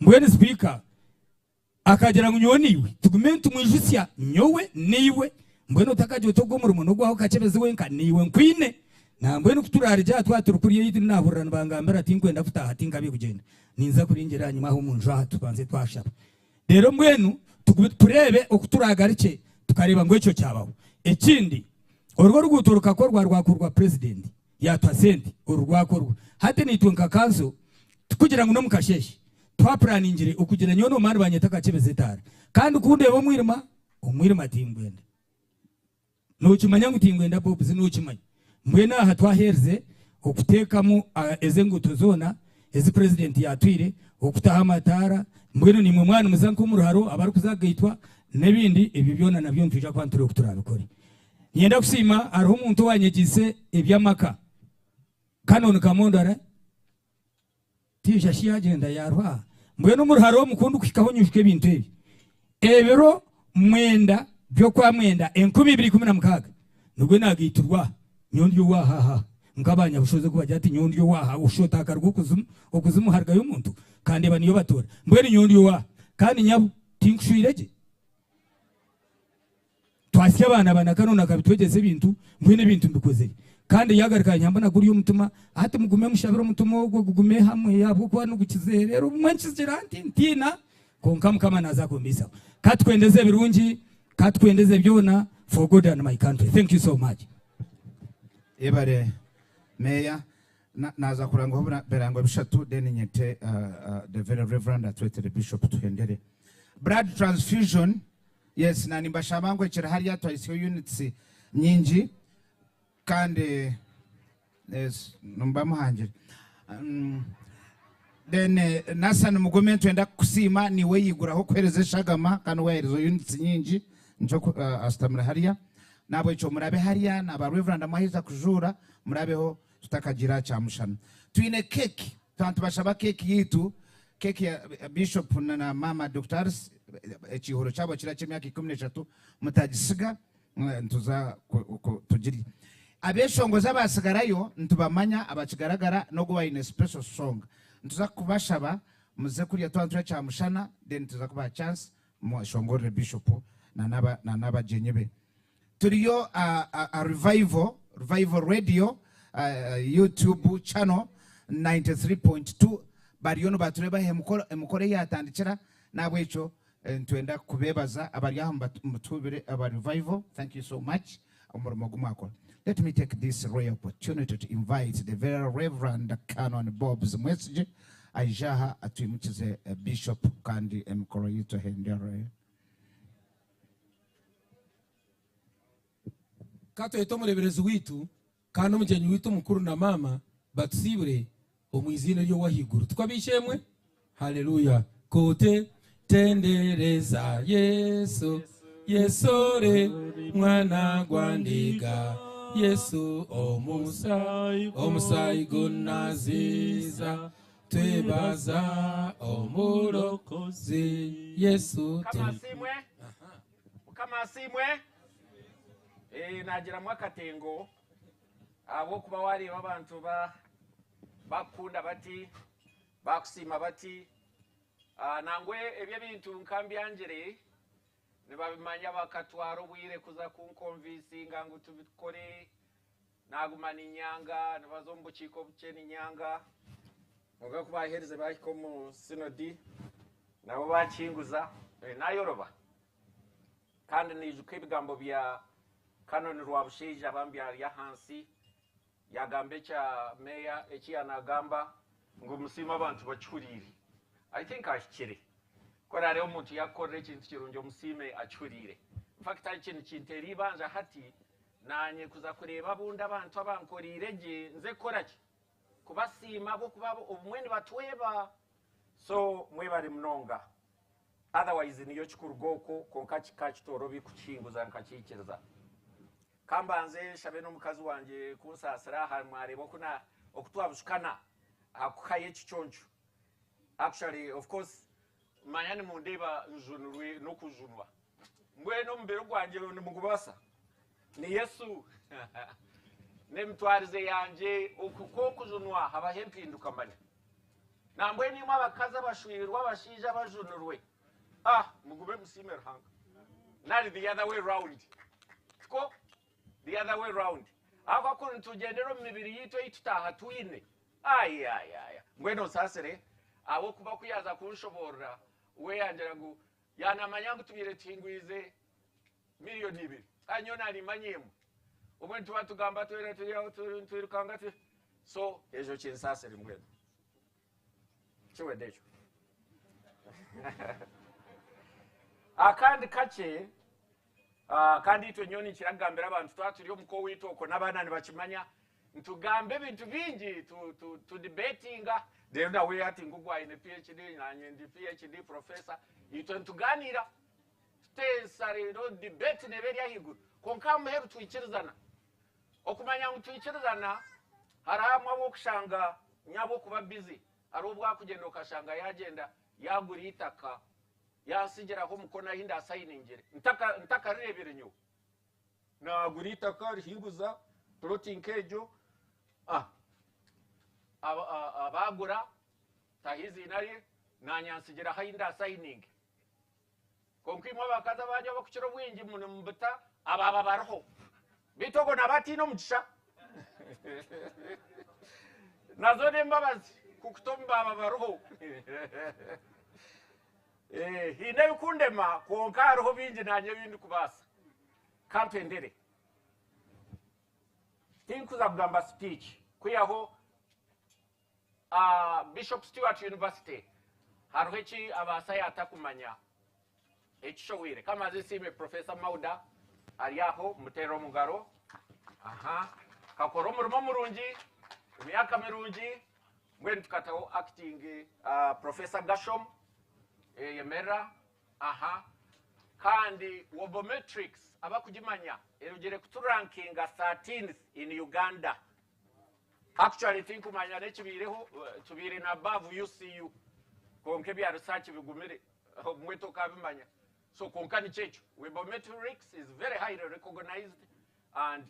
mbwenu speaker Akagira ngu nyowe naiwe tugume nitumwijutsya, nyowe naiwe. Mbwenu otakagira oti ogu omurimo n'ogwawe Kakyebezi wenka, naiwe nkwine. Nambwenu ku turaarugye aha twaba turi kuriya ei naahurira nibangambira tinkwenda kutaaha tinkabiire kugyenda. Ninza kuringira ahanyima aha omu nju aha tubanze twashaba. Reero mbwenu tugume tureebe oku turaagarukye tukareeba ngu ekyo kyabaho. Ekindi, orwo oruguuto rukakorwa rwakorwa purezidenti yaatuha sente oru rwakorwa. Hati naitwe nka kanso tikugira ngu n'omu kasheeshe twapuraaningire okugira nyowe n'omwana nibanyeta akakyebeza etaara. Kandi ku ndeeba omwirima, omwirima tingwenda. Nookimanya ngu tingwenda Bobs, nookimanya. Mbwenu aha twaheerize okuteekamu ezi enguuto zoona ezi purezidenti yaatwire, okutaho amataara, mbwenu naimwe mwaba nimuza nk'omu ruharo abarikuza kugaitwa n'ebindi, ebyo byona nabyo nitwija kuba nitureeba oku turaabikore. Niinyenda kusiima hariho omuntu owaanyegyeise eby'amaka, Canon Kamondo ara? Tiija shi yaagyenda yaaruha. Mbwenu omu ruharo omu ku ndikuhikaho nyijuka ebintu ebi. Ebiro mwenda by'Okwamwenda 2016 nibwo naagaiturwa aha. Nyowe ndi ow'aha aha. Nk'abanyabushozi oku bagira ati nyowe ndi ow'aha. Oshusha otaakaruga okuzimu, okuzimu harugayo omuntu. Kandeeba niyo batuura. Mbwenu nyowe ndi ow'aha. Kandi nyabo, tinkushwire gye. Twasya abaana ba Nakano akabitwegyesa ebintu, mbwenu ebintu mbikozire. Kandi yaagaruka yanyamba na guriya omutima, hati mugume mushabire omutima ogwo gugume hamwe ahabw'okuba nigukizeereera obumwe nkigira nti ntiina kwonka Mukama naaza kumbiisaho. Ka tukwendeze ebirungi, ka tukwendeze byona for God and my country. Thank you so much. Yebare Meeya. Naaza kurangaho ebirango bishatu then nyete the very Reverend atwetere Bishop tuhendere. Blood transfusion Yes, na nimbashaba ngu ekiri hariya twahisyeho units nyingi kandi yes, nimuba muhangire. Then Nathan Mugume nitwenda kukusiima niiwe yiguraho kuheereza eshagama kandi waheereza units nyingi nikyo ashutamire hariya. Nahabwekyo murabe hariya na ba Reverand mwaheza kujuura murabeho tutakagira kyamushana. Twine cake Twaba nitubashaba keeki yaitu, keeki ya Bishop na Maama Doctor Alice, ekiihuro kyabo kiriya ky'emyaka 13, mutagisiga, nituza tugirye. Abeshongozi abasigarayo nitubamanya, abakigaragara n'ogu owaine special song. Nituza kubashaba muze kuriya twaba niturya kyamushana, then nituza kubaha chance mweshongorere Bishop na n'abagyenyi be. Turiyo aha Revival, Revival Radio, YouTube channel 93.2 bariyo nibatureeba aha emikoro ei yatandikira n'ahabw'ekyo nitwenda kubeebaza abari aha mutuhubire aba Revival thank you so much omurimo ogu mwakora. Let me take this rare opportunity to invite the very Reverend Canon Bobs Mwesigye aije aha atwimukize Bishop kandi emikoro yaitu ehendere. Ka twete omureeberezi waitu kandi omugyenyi waitu omukuru na maama batusiibure omu iziina ery'Ow'ahaiguru. Tikwo ab'eishe-emwe? Haleluya! Kote tendereza Yesu, Yesu ori Mwana gwa ndiga, Yesu omusaayi gunaziza, twebaza Omurokozi Yesu. Mukama asiimwe. Mukama asiimwe. Eh, nagiramu akatengo ahabw'okuba wareeba abantu ba bakukunda bati bakusiima bati ah, nangwa ebyo ebintu nka mbyangire nibabimanya bakatwara obwire kuza kunkonvinsinga ngu tubikore Naaguma niinyanga, nibaza omu bukiiko obukye niinyanga. Kwonka ku baaherize baahika omu sinodi, nabo baakinguza, naayoroba. Kandi naijuka ebigambo bya Canon Rwabushaija bambi ari ahansi, yaagamba ekya meeya eki yaanaagamba ngu musiime abantu bakihuriire. I think ahikire. Ku oraareebe omuntu yaakukorera ekintu kirungi omusiime akihuriire. In fact eki nikinteera eibanja hati Naanye kuza kureeba abundi abantu abankoreire gye nze kukora ki? Kubasiima ahabw'okuba obumwe nibatweba. So mwebare munonga. Otherwise niyo kikuruga okwo kwonka kika kitoorobi kukihinguza nkakiikiriza. Ka mbanze nshabe n'omukazi wangye kunsaasira aha mwareeba oku na oku twabushukana aha kuhayo ekiconco. Actually of course manya nimundeeba njunirwe n'okujunwa. Mbwenu omubiri gwangye nimugubaasa? Ni Yesu. N'emitwarize yangye oku kw'okujunwa habaho empinduka manya. Nambwenu imwe abakazi abashwirwe abashaija abajunirwe, ah mugume musiime Ruhanga. Nari the other way round. Tikwo? The other way round. Ahabw'okuba kuri nitugyendera omu mibiri yaitu ei tutaaha twine, ayayaya, mbwenu onsaasire, ahabw'okuba ku yaaza kunshoboorora, we yangira ngu yaanamanya ngu tubaire tuhingwize miriyoni ibiri, kandi nyowe naanimanya emwe. Obwe nituba tugamba twena turi aho nitwirukanga tu, so ekyo kinsaasire mbwenu. Kiwedde ekyo. Akandi kakye, kandi itwe nyowe ninkira kugambira abantu twaba turi omuka owaitu okwo n'abaana nibakimanya, nitugamba ebintu bingi, tudibetinga, reero nawe hati ngu ogwo aine PHD nanye ndi PHD professor, itwe nitugaaniira, tuteesa reero debate neeba eri ahaiguru, kwonka aha muheru twikirizana. Okumanya ngu twikirizana, hariho hamwe ahu orikushanga nyabw'okuba busy, hariho obu akugyenda okashanga yagyenda yagura eitaka, Yansigiraho omukono ahi ndaasayiningire ntakarireebire nyowe. Naagura eitaka rihinguza puloti nk'egyo, abaagura taho eiziina rye, naanye ansigiraho ahi ndaasayininge. Kwonka imwe abakazi abanyu abarikukira obwingi nimubuta abaaba bariho. Beitu ogwo naaba ataine omugisha. Nazo n'embabazi kukuta omu baaba bariho. Eh, haine ebikundema kwonka hariho bingi nanye ebi ndikubaasa. Kampendere. Tinkuza kugamba speech kwihaho ah, Bishop Stuart University hariho eki abaasa yatakumanya ekishohwire. Kamaze nsiime Professor Mauda ari aho muteere omugaro. Aha. Kakora omurimo murungi, emyaka mirungi. Mbwenu tukataho acting Professor Gashom eyemerera aha kandi Wobometrics abakugimanya erugire kuturankinga 13th in Uganda. Actually tinkumanya n'ekibaireho, tubaire na above UCU kwonka ebya research bigumire obumwe tokabimanya. So kwonka nikyo ekyo, Webometrics is very highly recognized and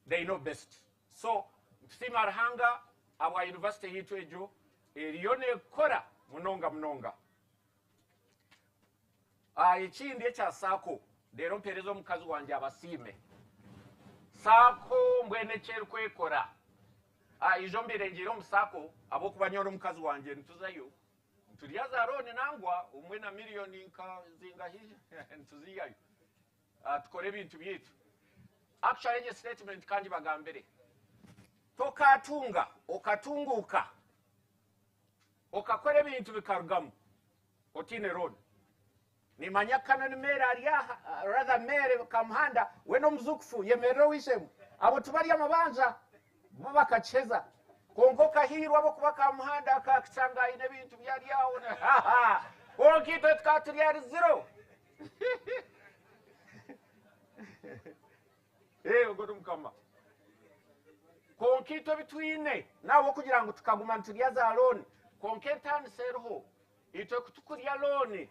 they know best. So nitusiima Ruhanga ahabwa university yaitu egyo eriyo nekora munonga munonga. Ekindi ekya Sacco, reero mpereze omukazi wangye abasiime. Sacco mbwenu eki erikwekora, ijo mbaire ngiire omu Sacco ahabw'okuba nyowe n'omukazi wangye nituzayo, niturya za looni nangwa obumwe na miriyoni nka zingahi nituziihayo. Tukore ebintu byaitu. Actually egyo statement ka ngibagambire, tokatunga okatunguuka okakora ebintu bikarugamu otaine loan. Nimanya Canon Mary ari aha, rather Mary Kamuhanda we n'omuzukufu yemerera ow'eishe-emwe. Abo tibari amabanja bo bakakiheza. Kwonka okahiirwa ahabw'okuba Kamuhanda akakishanga aine ebintu bye ari aho. Kwonka itwe tukaba turi ahari zero. Eh, ogwo ni mukama. Kwonka itwe ebi twine n'ahabw'okugira ngu tukaguma niturya za looni. Kwonka entaaniso eriho, itwe ku tukurya looni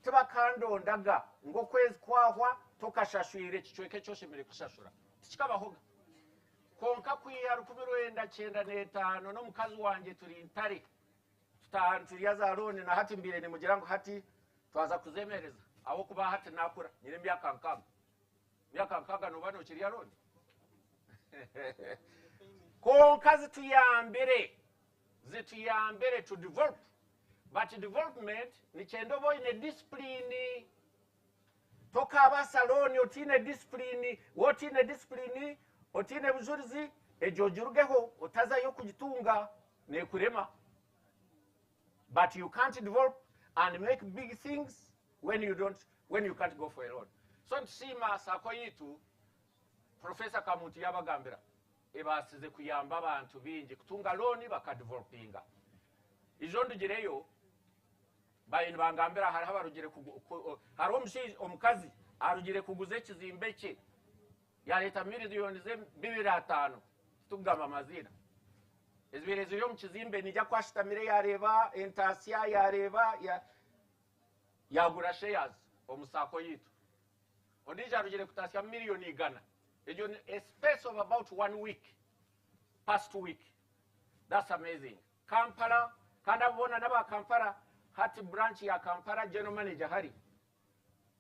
tibakandondaga ngu okwezi kwahwa tokashashwire ekicweka eki oshemereire kushashura. Tikikabahoga. Kwonka kwiha 1995 n'omukazi wangye turi ntare. Tutaaha niturya za looni na hati mbaire nimugira ngu hati twaza kuzemereza ahabw'okuba hati naakura nyine emyaka nkaaga. Emyaka nkaaga nooba nookirya looni? Kwonka zituyambire, zituyambire to develop but development nikyenda obe oine discipline. Tokaabaasa looni otaine discipline, waaba otaine discipline, otaine bujurizi, egyo ogirugeho otazayo kugitunga neekurema. But you can't develop and make big things when you don't, when you can't go for a loan. So nitusiima SACCO yaitu, Professor Kamuntu yaabagambira, ebaasize kuyamba abantu baingi kutunga looni bakadevelopinga. Ijo ndugireyo, Baabaire nibangambira hariho abarugire hariho omushaija omukazi arugire kuguza ekizimbe kye yareeta miriyoni ze 25 titukugamba maziina ezibaire ziri omu kizimbe naija ku ashutamire yareeba entaasya yareeba yagura shares omu saako yaitu ondiijo arugire kutaasya miriyoni igana egyo ni a space of about one week past week that's amazing. Kampala kandi abo boona n'aba Kampala hati branch ya Kampala general manager hari?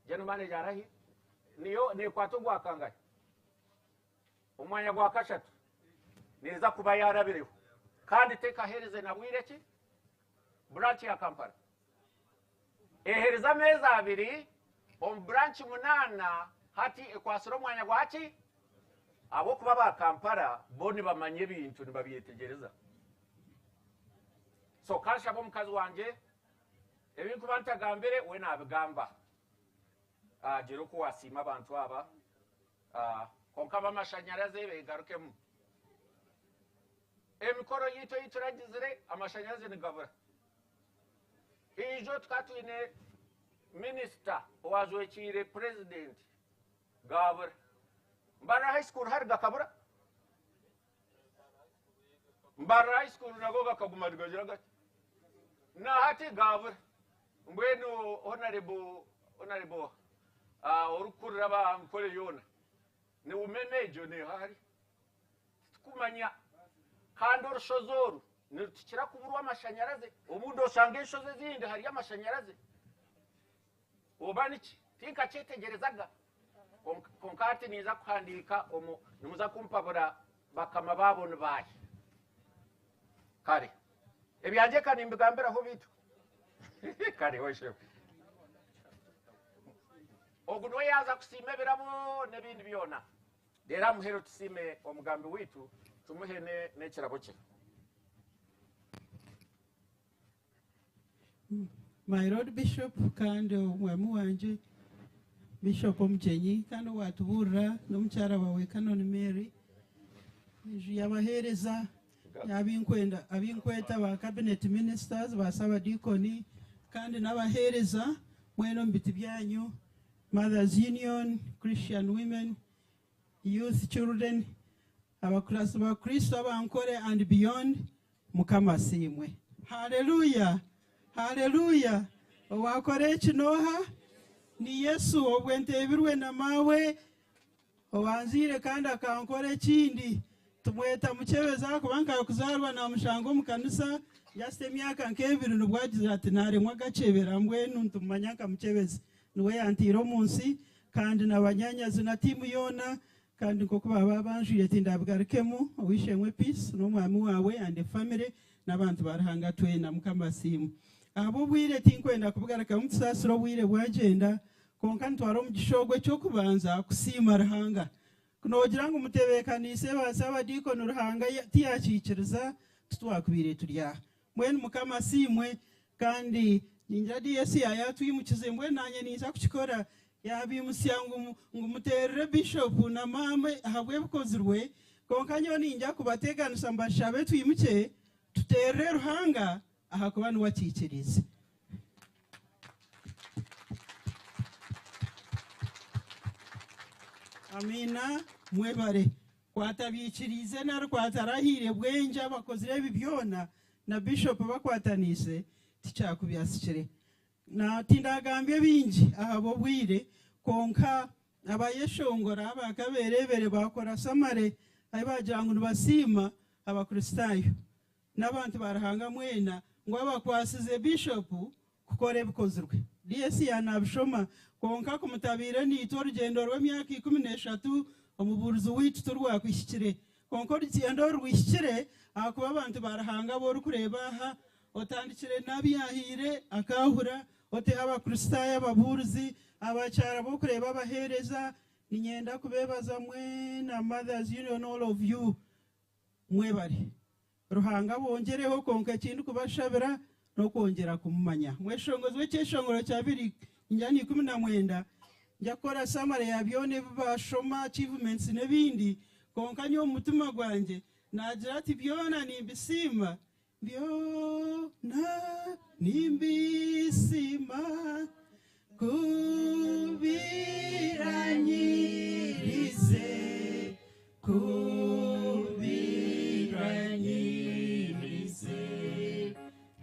General manager arahi? Niyo nekwata ogwa kangahi? Omwanya gwa kashatu neeza kuba yaarabireho kandi tekaheereze na bwire ki branch ya Kampala eheereza ameezi abiri omu branch munaana hati ekwatsire omwanya gwa ki ahabw'okuba aba Kampala bo nibamanya ebintu nibabyetegyereza. So kanshaba omukazi wangye ebi nkuba ntagambire we naabigamba. Gira oku waasiima abantu aba. Kwonka ab'amashanyarazi beegarukemu. Emikoro yaitu ei turagizire amashanyarazi nigabura. Ijo tukaba twine minisita owaajwekiire purezidenti gaabura. Mbarara High School hari gakabura? Mbarara High School nago gakaguma nigagira gati. Na hati gaabura. Mbwenu Honorable Honorable ah, orikukurira aba Ankole yoona ni umeme egyo neeha hari? Titukumanya. Kandi orushozi oru nirutukira kuburwa amashanyarazi. Obundi oshanga enshozi ezindi hariyo amashanyarazi. Oba niki? Tinkakyetegyerezaga. Kwonka hati ninza kuhandiika omu nimuza kumpabura bakama baabo ni baahi. Kare. Ebyangye ka nimbigambiraho beitu. Kare weshewe. Ogu niwe yaaza kusiima ebirabo n'ebindi byona. Reero aha muheru tusiime omugambi waitu tumuhe n'ekirabo kye. My Lord Bishop kandi omwami wangye Bishop Omugyenyi kandi owatubuurira n'omukyara wawe Canon Mary enju y'abaheereza abinkwenda abinkweta ba cabinet ministers ba sabadiikoni kandi n'abaheereza mwena omu biti byanyu Mothers Union, Christian Women, Youth, Children, abakurasi ba Kristo abankore and beyond, Mukama asiimwe. Haleluya! Haleluya! Owakora eki n'oha? Ni Yesu, obwe nteebirwe na maawe owanzaire kandi akankora ekindi. Tumweta Mukyebezi ahakuba nkakuzaarwa namushanga omu kanisa just emyaka nk'ebiri nibwo agize ati naremwa agakyebera mbwenu nitumumanya nka Mukyebezi. Niwe yantaire omu nsi kandi na banyanyazi na tiimu yoona Kandi nk'oku baaba banjwire tindabigarukemu, Ow'eishe-emwe Peace n'omwami waawe and the family n'abantu ba Ruhanga twena. Mukama asiimwe. Ahabw'obwire tinkwenda kubigarukamu tusaasire obwire bwagyenda, kwonka nitwara omugisha ogu eky'okubanza kusiima Ruhanga. Ku noogira ngu mutebeekaniise ba Saabadiikoni Ruhanga tiyakiikiriza, titwakubaire turi aha. Mbwenu Mukama asiimwe kandi ningira DS yaatwimukize mbwenu naanye ninza kukikora yaabimutsya ngu ngu muteerere Bishop na maama ahabw'ebikozirwe kwonka nyowe ninja kubateganisa mbashabe twimukye tuteerere Ruhanga ahakuba niwe akiikiriize. Amiina mwebare. Ku atabyikiriize nari ku atarahaire bwengye abakozire ebi byona na Bishop bakwataniise, tikyakubyasikire. Na tindagambye bingi ahabw'obwire, kwonka abayeshongora bakabeereebere baakora samare ahi baagira ngu nibasiima Abakristaayo n'abantu ba Ruhanga mwena ngu abakwasize Bishop kukora ebikozirwe. DS yaanabishoma, kwonka ku mutabaire naitwe orugyendo rw'emyaka 13, omubuurizi waitu turwakuhikire. Kwonka orugyendo oru rwihikire ahakuba abantu ba Ruhanga abu orikureeba aha, otandikire n'abu yaahaire akaahura, oteho Abakristaayo ababuurizi, abakyara b'okureeba abaheereza, niinyenda kubeebaza mwena Mothers Union all of you. Mwebare. Ruhanga abongyereho kwonka eki ndikubashabira n'okwongyera kumumanya. Mweshongozi w'ekyeshongoro kya 219 nja kukora summary ya byona ebi baashoma, achievements n'ebindi, kwonka nyowe omu mutima gwangye naagira ati byona nimbisiima, byona nimbisiima ku biranyirize, ku biranyirize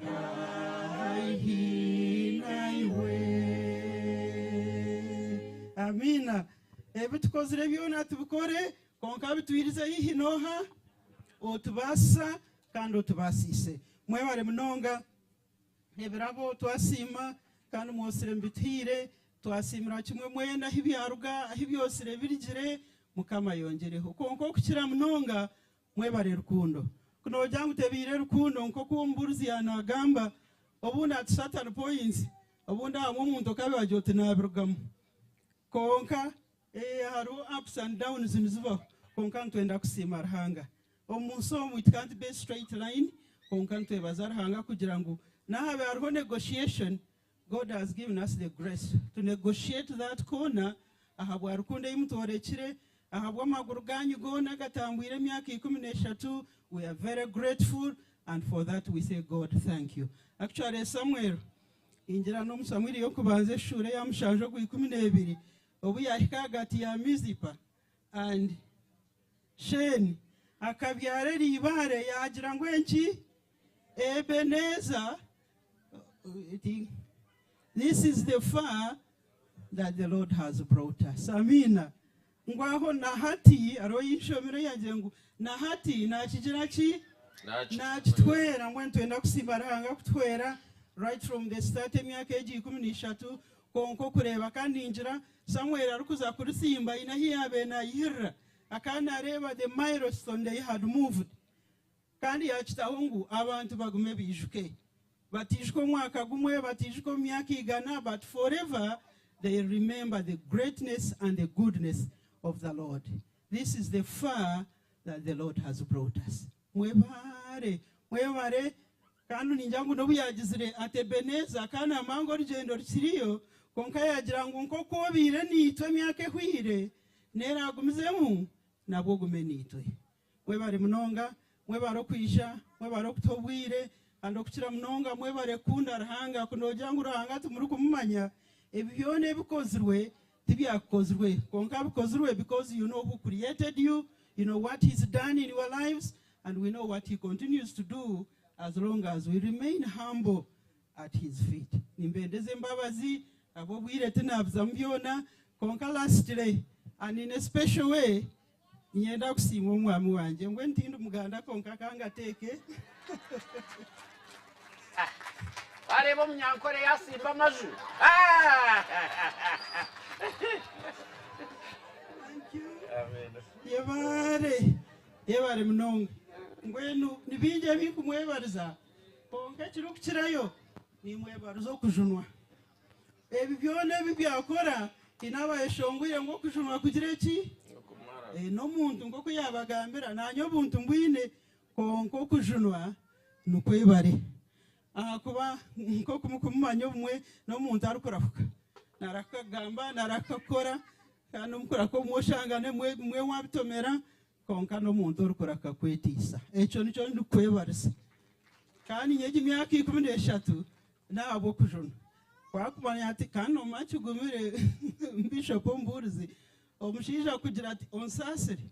haihi naiwe. Amiina. Ebi tukozire byona tubikore, kwonka bitwirize haihi n'oha? Otubaasisa kandi otubaasiise. Mwebare munonga. Ebirabo twasiima kandi mwosire mubituhaire. Twasiimira kimwe mwena ahi byaruga, ahi byosire birigire. Mukama ayongyereho. Kwonka okukira munonga mwebare rukundo. Ku noogira ngu tebaire rukundo nk'oku omubuurizi yaanagamba, obundi at certain points, obundi ahamwe omuntu okabiba gye oti naabirugamu. Kwonka hariho ups and downs nizibaho, kwonka nitwenda kusiima Ruhanga. Omu nsi omu it can't be a straight line, kwonka nitwebaza Ruhanga kugira ngu n'ahabaire hariho negotiation, God has given us the grace to negotiate that corner ahabwa rukundo ei mutworekire, ahabw'amaguru gaanyu goona agatambwire emyaka 13, we are very grateful and for that we say God thank you. Actually Samuel, ningira n'omu Samuiri y'okubanza eshuura eya mushanju ogwa 12, obu yaahika ahagati ya Mizipa and Sheni, akabyara eri ibaare yaagira ngu enki? Ebenezer, this is the far that the Lord has brought us. Amiina. Ngu aho na hati, hariho ei nshomire yaagira ngu na hati naakigira ki? Naakituhwera. Mbwenu nitwenda kusiima Ruhanga kutuhwera right from the start emyaka egi 13 kwonka okureeba kandi ningira Samuel arikuza kurisimba haine ahu yaabaire naayihirira akaba naareeba the milestone they had moved. Kandi yaakitaho ngu abantu bagume baijuke. Bataijuka omwaka gumwe, bataijuka omu myaka igana, but forever they remember the greatness and the goodness of the Lord. This is the far that the Lord has brought us. Mwebare, mwebare. Kandi ningira ngu n'obu yaagizire ati Ebenezer, akaba naamanya ngu orugyendo rukiriyo, kwonka yaagira ngu nk'oku obaire naitwe emyaka ehweire, n'eraagumizemu, nabwo ogume naitwe. Mwebare munonga, mwebare okwija, mwebare okutuha obwire, kandi okukira munonga mwebare kukunda Ruhanga. Ku noogira ngu Ruhanga timurikumumanya, ebi byona ebikozirwe tibyakukozirwe, kwonka bikozirwe because you know who created you, you know what he's done in your lives, and we know what he continues to do as long as we remain humble at his feet. Nimbendeza embabazi, ahabw'obwire tinaabizamu byona, kwonka lastly and in a special way, Niinyenda kusiima omwami wangye. Mbwenu tindi muganda kwonka ka ngateeke. Wareeba omunyankore yasimba amaju. Yebare, yebare munonga. Mbwenu ni bingi ebi nkumwebariza, kwonka ekirikukirayo nimwebariza okujunwa. Ebi byona ebi byakora, haine abayeshongwire ngu okujunwa kugira eki? N'omuntu nk'oku yaabagambira, naanye obuntu mbwine, kwonka okujunwa nikwebare. Ahakuba nk'oku murikumumanya obumwe n'omuntu arikurahuka. Naarahuka kugamba, naarahuka kukora, kandi omu kurahuka obumwe oshanga nimwe waabitomera, kwonka n'omuntu orikurahuka kweteisa. Ekyo nikyo ndikukwebariza. Kandi nyowe egi myaka 13 n'ahabw'okujunwa. Wakumanya ati kandi noomanya kigumire Bishop omubuurizi, omushaija kugira ati onsaasire.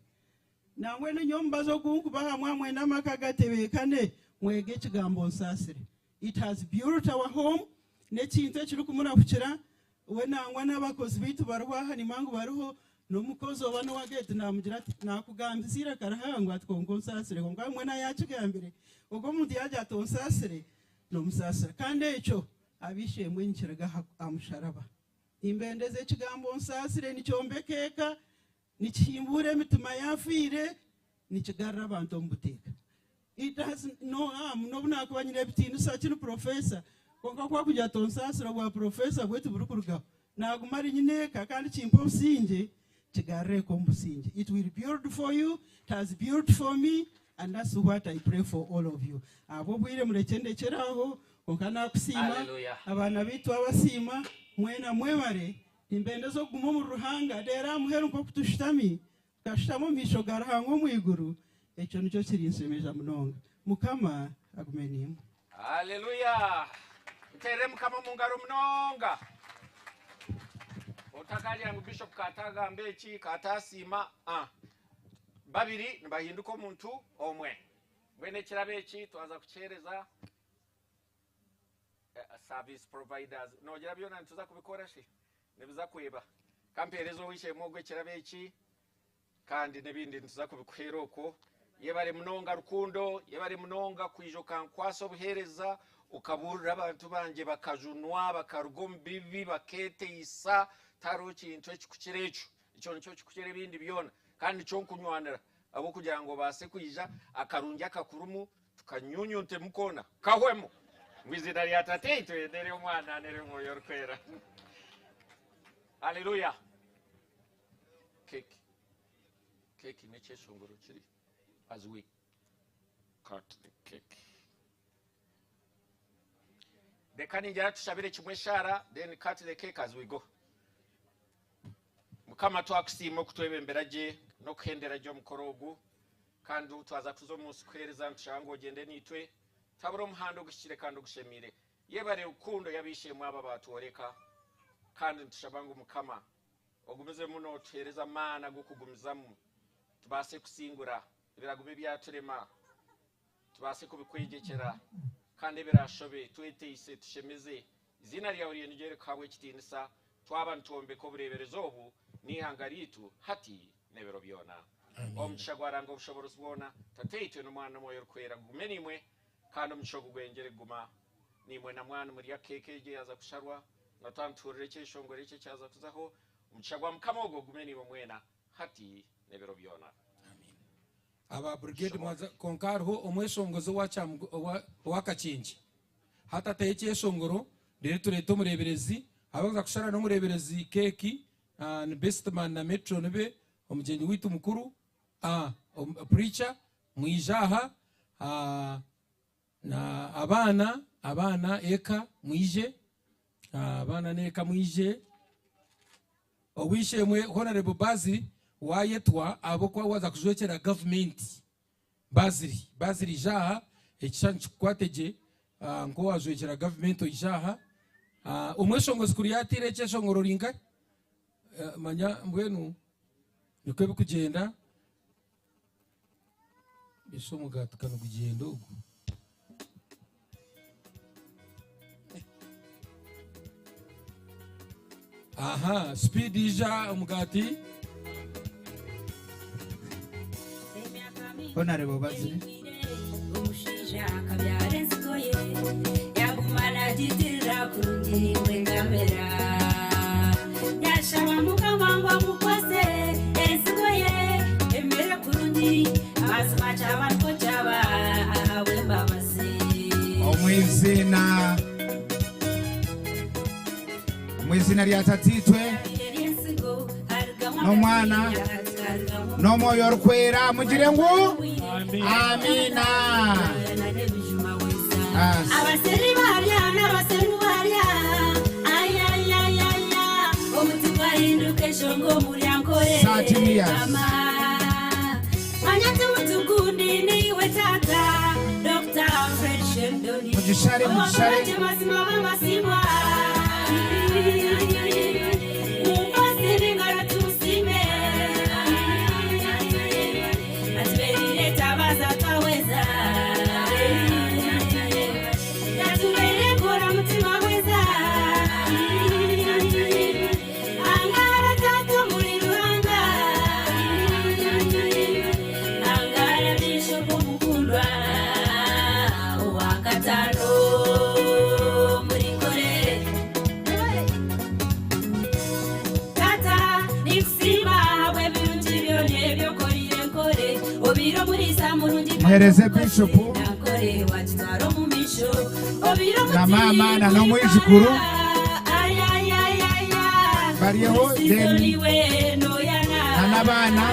Nangwenu nyowe omubazi ogu nkubaha mwaba mwenda amaka gatebeekane, mwege ekigambo onsaasire. It has built our home, n'ekintu ekirikumurahukira We nangwa n'abakozi baitu bariho aha nimanya ngu bariho, n'omukozi oba n'owa geeti naamugira ati, Naakugambisa eiraka rihango ati kwonka onsaasire. Kwonka mbwenu ayaakigambire, ogwo omuntu yaagira ati onsaasire, noomusaasira. Kandi ekyo ab'eishe-emwe nikiruga aha musharaba. Nimbendeza ekigambo onsaasire nikyombeka eka, nikihimbuura emitima y'afiire, nikigarura abantu omu buteeka. It does no harm n'obu naakuba nyine ebitiinisa ki ni professor, kwonka ku akugira ati onsaasire obwa professor bwe tiburikurugaho. Naaguma ari nyineeka kandi kimpa obusingye, kigarura eka omu busingye. It will build for you, it has built for me and that's what I pray for all of you. Ahabw'obwire murekye ndekyere aho, kwonka naakusiima, Hallelujah. abaana baitu abasiima, mwena mwebare, nimbendeza okuguma omuri Ruhanga, reero aha muheru nk'oku tushutami, Tukashutama omu maisho ga Ruhanga omu iguru, ekyo nikyo kirinshemeza munonga. Mukama agume naimwe. Haleluya! Muteerere Mukama omu ngaro munonga. Otakagira ngu Bishop kaatagamba eki, kaatasiima. Ah. Babiri nibahinduka omuntu omwe. Mbwenu ekirabo eki twaza kukiheereza eh, service providers. Noogira byona nituza kubikora shi? Nibiza kweba. Ka mpeereze ow'eishe-emwe ogwo ekirabo eki, kandi n'ebindi nituza kubikuheera okwo. Yebare munonga Rukundo, yebare munonga kwija okankwasa obuheereza, okabuurira abantu bangye bakajunwa, bakaruga omu bibi, bakeeteisa. Tihariho kintu ekikukira ekyo. Ekyo nikyo kikukira ebindi byona. Kandi nikyo nkunywanira ahabw'okugira ngu obaase kwija akarungi akakurimu tukanyunyuntemu koona kahwemu. Omu iziina rya Tataitwe n'ery'Omwana n'ery'Omwoyo Orikwera. Haleluya. Keeki. Keeki n'ekyeshongoro kiri as we cut the cake. Reka ningira tushabire kimwe eshaara then cut the cake as we go. Mukama twakusiima okutwebembera gye n'okuhendera gye omukoro ogu kandi twaza kuza omu nsi kuheereza nitushaba ngu ogyende naitwe tabura omuhanda oguhikire kandi ogushemeire. Yebare rukundo y'ab'eishe-emwe aba baatworeka kandi nitushaba ngu Mukama ogumizemu nootuheereza amaani ag'okugumizamu tubaase kusingura ebiragume ebyaturema tubaase kubikwegyekyera kandi ebiraashobe tweteise tushemeze eiziina ryawe riye niryo rikuhabwa ekitiinisa twaba nitwombeka obureeberezi obu n'eihanga ryaitu hati n'ebiro byona. Omugisha gwa Ruhanga Ow'obushoboorozi bwona, Tataitwe n'Omwana n'Omwoyo Orikwera gugume naimwe, kandi omugisha ogu gweyongyere kuguma naimwe na mwanu murya keeka egyo eyaaza kusharwa, na twaba nituhurira ekyeshongoro eki ekyaza kuzaho. Omugisha gwa Mukama ogwo gugume naimwe mwena hati n'ebiro byona. Aba brigade mwaza konka hariho omweshongozi owa Kakyengye hati ateho ekyeshongoro reero tureete omureeberezi abakuza kushara n'omureeberezi keeki ni bestman na metron be omugyenyi waitu mukuru preacher mwije aha na abaana abaana eka mwije abaana n'eka mwije Ow'eishe-emwe Honarebo Bazili waayetwa ahabw'okuba waaza kujwekyera gavumenti. Bazili, Bazili ija aha, ekishushani kikukwate gye nk'owaajwekyera gavumenti oije aha. Omweshongozi kuri yaataire ekyeshongoro ori nkahi? Manya mbwenu nikwo birikugyenda. Ese omugaati ka nigugyenda ogu. Aha, speed ija omugaati. Honorable Bazili. Omushaija akabyara ensigo ye, yaguma nagitirira kurungi ngu ekamera. Yashaba Mukama ngu amukwase ensigo ye emere kurungi, mazima kyaba nikwo kyaba ahabw'embabazi. Omu iziina omu iziina rya Tataitwe n'Omwana n'Omwoyo Orikwera mugire ngu Amiina. As. Abaseri barya n'abasenu barya ayayayaya omuti gwahinduka eshonga omuri Ankole 13 years. Mama manya ti muti gundi niiwe tata Dr. Fred Sheldon Mugishare, mugishare. Owakoragye mazima b'amasimwa Mumfase n'engaro tumusime Atuberire tabaza twaweza Yatuberire kora mutima weza Angara tata muri Ruhanga Angara Bishop omukundwa Owakatano muri Nkore Tata nikusiima ahabw'ebirungi byona ebi okorire Nkore Obaire omuriisa murungi kandi Muhereze omukozi Bishop Nankore wakitwara omu maisho Obaire na maama omutiini na n'omwijukuru Ayayayaya baryeho Omusizo then niwe noyana na n'abaana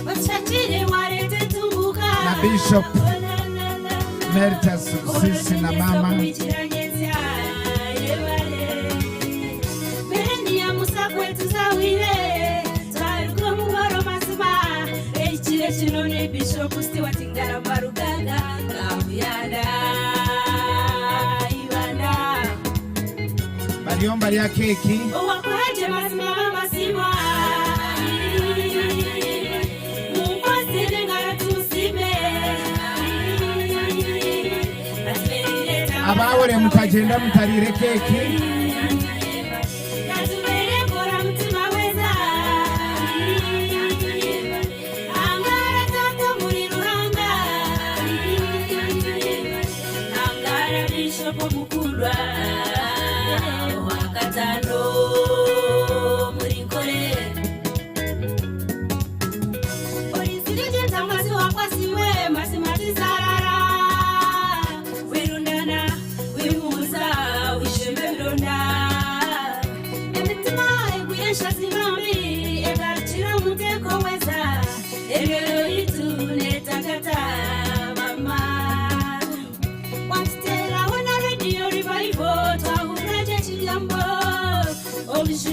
Otushakire wareeta entunguka na Bishop Emeritus Rusisi na mama. Bariyo nibarya keeki. Abaawore mutagyenda mutariire keeki.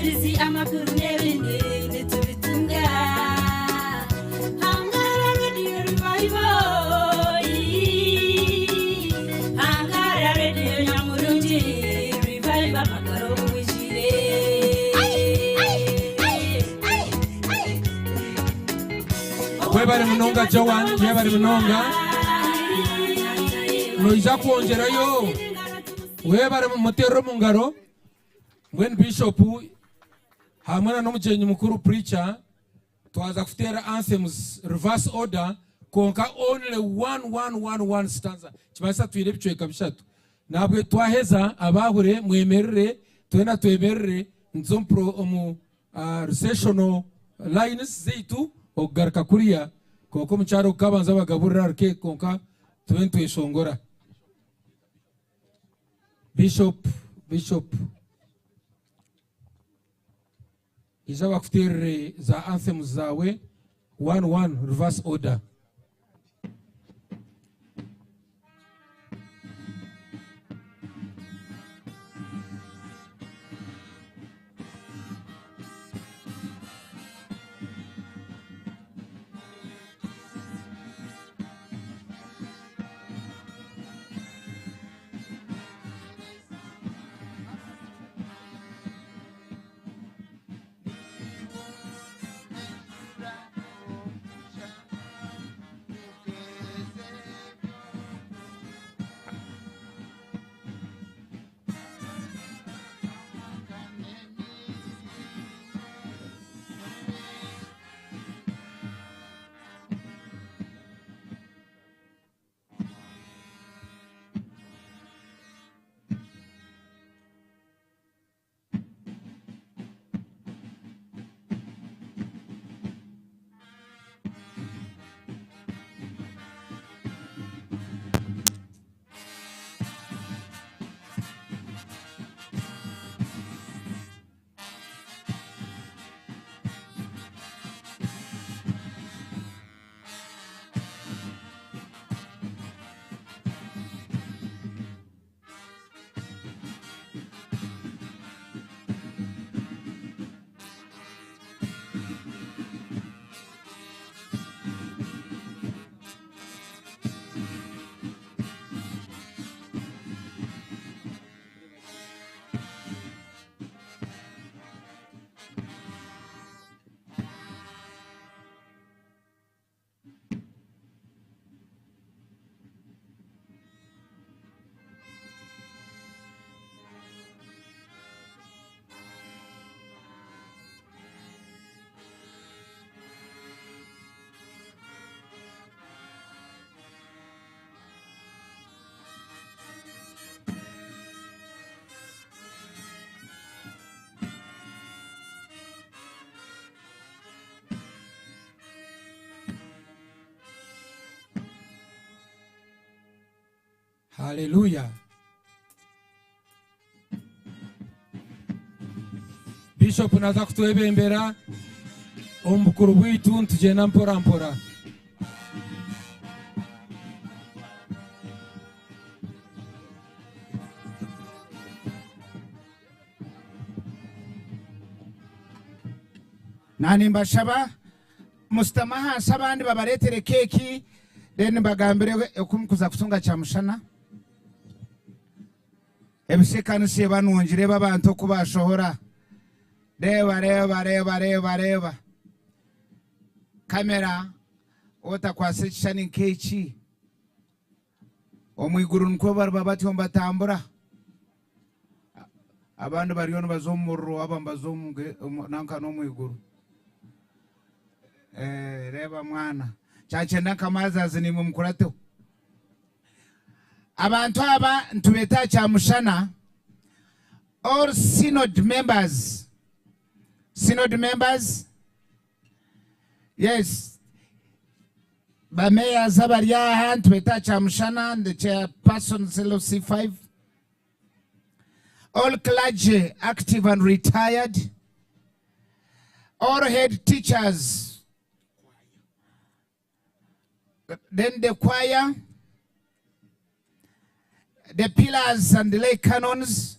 Obureeberezi, amakuru n'ebindi nitubitunga. Hangara Radio Revival. Hangara Radio Nyamurungi Revival amagara obwijwire. Webare munonga Joan, yebare munonga. Noija kwongyerayo. Webare mumuterere omu ngaro. Mbwenu Bishop hamwe na n'omugyenyi mukuru preacher twaza kuteera anthems reverse order kwonka only one one one one stanza kibaasa twine ebicweka bishatu nabwe twaheza abahure mwemerere twena twemerere nituza omu pro omu uh, recessional lines zaitu okugaruka kuriya kwonka omukyara ogu kabanza bagaburira aruke kwonka tube nitweshongora. Bishop, Bishop, ija bakuteerere za anthems zaawe one one reverse order. Haleluya. Bishop naza kutwebembera omu bukuru bwaitu nitugyenda mpora mpora. Nanimbashaba musitame ahansi abandi babareetere keeki then mbagambire oku mukuza kutunga kyamushana. Ebishe ekanisa eba nungi reeba abantu oku bashohora. Reeba reeba reeba reeba reeba. Kamera otakwasa ekishushani nk'eki omu iguru nikwo bariba batyo nibatambura. Abandi bariyo nibaza omu muriro aba nibaza omu nanka n'omu iguru. Eh, reeba mwana. Kyakyenda nka maazazi naimwe mukurateho. Abantu aba nitubeeta aha kyamushana all synod members. Synod members. Yes. Ba mayors abari aha nitubeeta aha kyamushana the chairperson LC5. All clergy active and retired. All head teachers. Then the choir, the pillars and the lay canons,